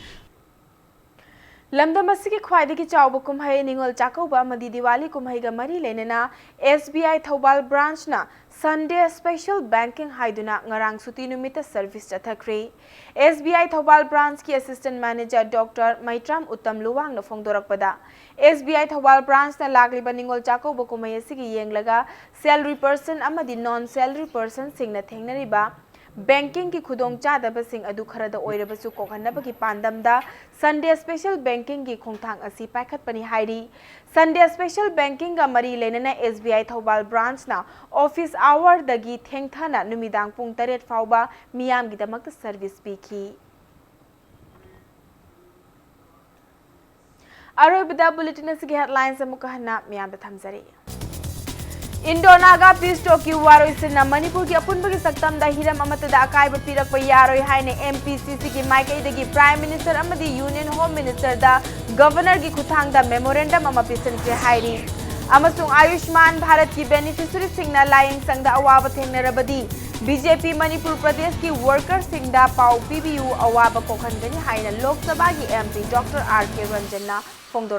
ꯂꯝꯗꯝ ꯑꯁꯤꯒꯤ ꯈ꯭ꯋꯥꯏꯗꯒꯤ ꯆꯥꯎꯕ ꯀꯨꯝꯍꯩ ꯅꯤꯉꯣꯜ ꯆꯥꯛꯀꯧꯕ ꯑꯃꯗꯤ ꯗꯤꯋꯥꯂꯤ ꯀꯨꯝꯍꯩꯒ ꯃꯔꯤ ꯂꯩꯅꯅ S B I Thoubal branchꯅ Sunday special banking ꯍꯥꯏꯗꯨꯅ ꯉꯔꯥꯡ ꯁꯨꯇꯤ ꯅꯨꯃꯤꯠꯇ service ꯆꯠꯊꯈ꯭ꯔꯦ꯫ S B I Thoubal branchꯀꯤ assistant manager Doctor ꯃꯩꯇ꯭ꯔꯥꯝ Uttam ꯂꯨꯋꯥꯡꯅ ꯐꯣꯡꯗꯣꯔꯛꯄꯗ, S B I Thoubal branchꯅ ꯂꯥꯛꯂꯤꯕ ꯅꯤꯉꯣꯜ ꯆꯥꯛꯀꯧꯕ ꯀꯨꯝꯍꯩ ꯑꯁꯤꯒꯤ ꯌꯦꯡꯂꯒ salary person ꯑꯃꯗꯤ non salary personꯁꯤꯡꯅ ꯊꯦꯡꯅꯔꯤꯕ bankingꯒꯤ ꯈꯨꯗꯣꯡꯆꯥꯗꯕꯁꯤꯡ ꯑꯗꯨ ꯈꯔꯗ ꯑꯣꯏꯔꯕꯁꯨ ꯀꯣꯛꯍꯟꯅꯕꯒꯤ ꯄꯥꯟꯗꯝꯗ Sunday special bankingꯒꯤ ꯈꯣꯡꯊꯥꯡ ꯑꯁꯤ ꯄꯥꯏꯈꯠꯄꯅꯤ ꯍꯥꯏꯔꯤ꯫ Sunday special bankingꯒ ꯃꯔꯤ ꯂꯩꯅꯅ S B I Thoubal branchꯅ office hourꯗꯒꯤ ꯊꯦꯡꯊꯅ ꯅꯨꯃꯤꯗꯥꯡ ꯄꯨꯡ ꯇꯔꯦꯠ ꯐꯥꯎꯕ ꯃꯤꯌꯥꯝꯒꯤꯗꯃꯛꯇ service ꯄꯤꯈꯤ꯫ ꯑꯔꯣꯏꯕꯗ bulletin ꯑꯁꯤꯒꯤ headlines ꯑꯃꯨꯛꯀ ꯍꯟꯅ ꯃꯤꯌꯥꯝꯗ ꯊꯝꯖꯔꯤ꯫ Indo-Naga peace talkꯀꯤ ꯋꯥꯔꯣꯏꯁꯤꯟꯅ ꯃꯅꯤꯄꯨꯔꯒꯤ ꯑꯄꯨꯟꯕꯒꯤ ꯁꯛꯇꯝꯗ ꯍꯤꯔꯝ ꯑꯃꯠꯇꯗ ꯑꯀꯥꯏꯕ ꯄꯤꯔꯛꯄ ꯌꯥꯔꯣꯏ ꯍꯥꯏꯅ M P C Cꯒꯤ ꯃꯥꯏꯀꯩꯗꯒꯤ Prime Minister ꯑꯃꯗꯤ Union Home Ministerꯗ Governorꯒꯤ ꯈꯨꯠꯊꯥꯡꯗ memorandum ꯑꯃ ꯄꯤꯁꯤꯟꯈ꯭ꯔꯦ ꯍꯥꯏꯔꯤ꯫ ꯑꯃꯁꯨꯡ ꯑꯌꯨꯁꯃꯥꯟ ꯚꯥꯔꯠꯀꯤ beneficiaryꯁꯤꯡꯅ ꯂꯥꯌꯦꯡꯁꯪꯗ ꯑꯋꯥꯕ ꯊꯦꯡꯅꯔꯕꯗꯤ B J P ꯃꯅꯤꯄꯨꯔ ꯄ꯭ꯔꯗꯦꯁꯀꯤ workerꯁꯤꯡꯗ ꯄꯥꯎ ꯄꯤꯕꯤꯌꯨ, ꯑꯋꯥꯕ ꯀꯣꯛꯍꯟꯒꯅꯤ ꯍꯥꯏꯅ ꯂꯣꯛ ꯁꯚꯥꯒꯤ M P Doctor R K Ranjanꯅ ꯐꯣꯡꯗꯣꯔꯛꯈꯤ꯫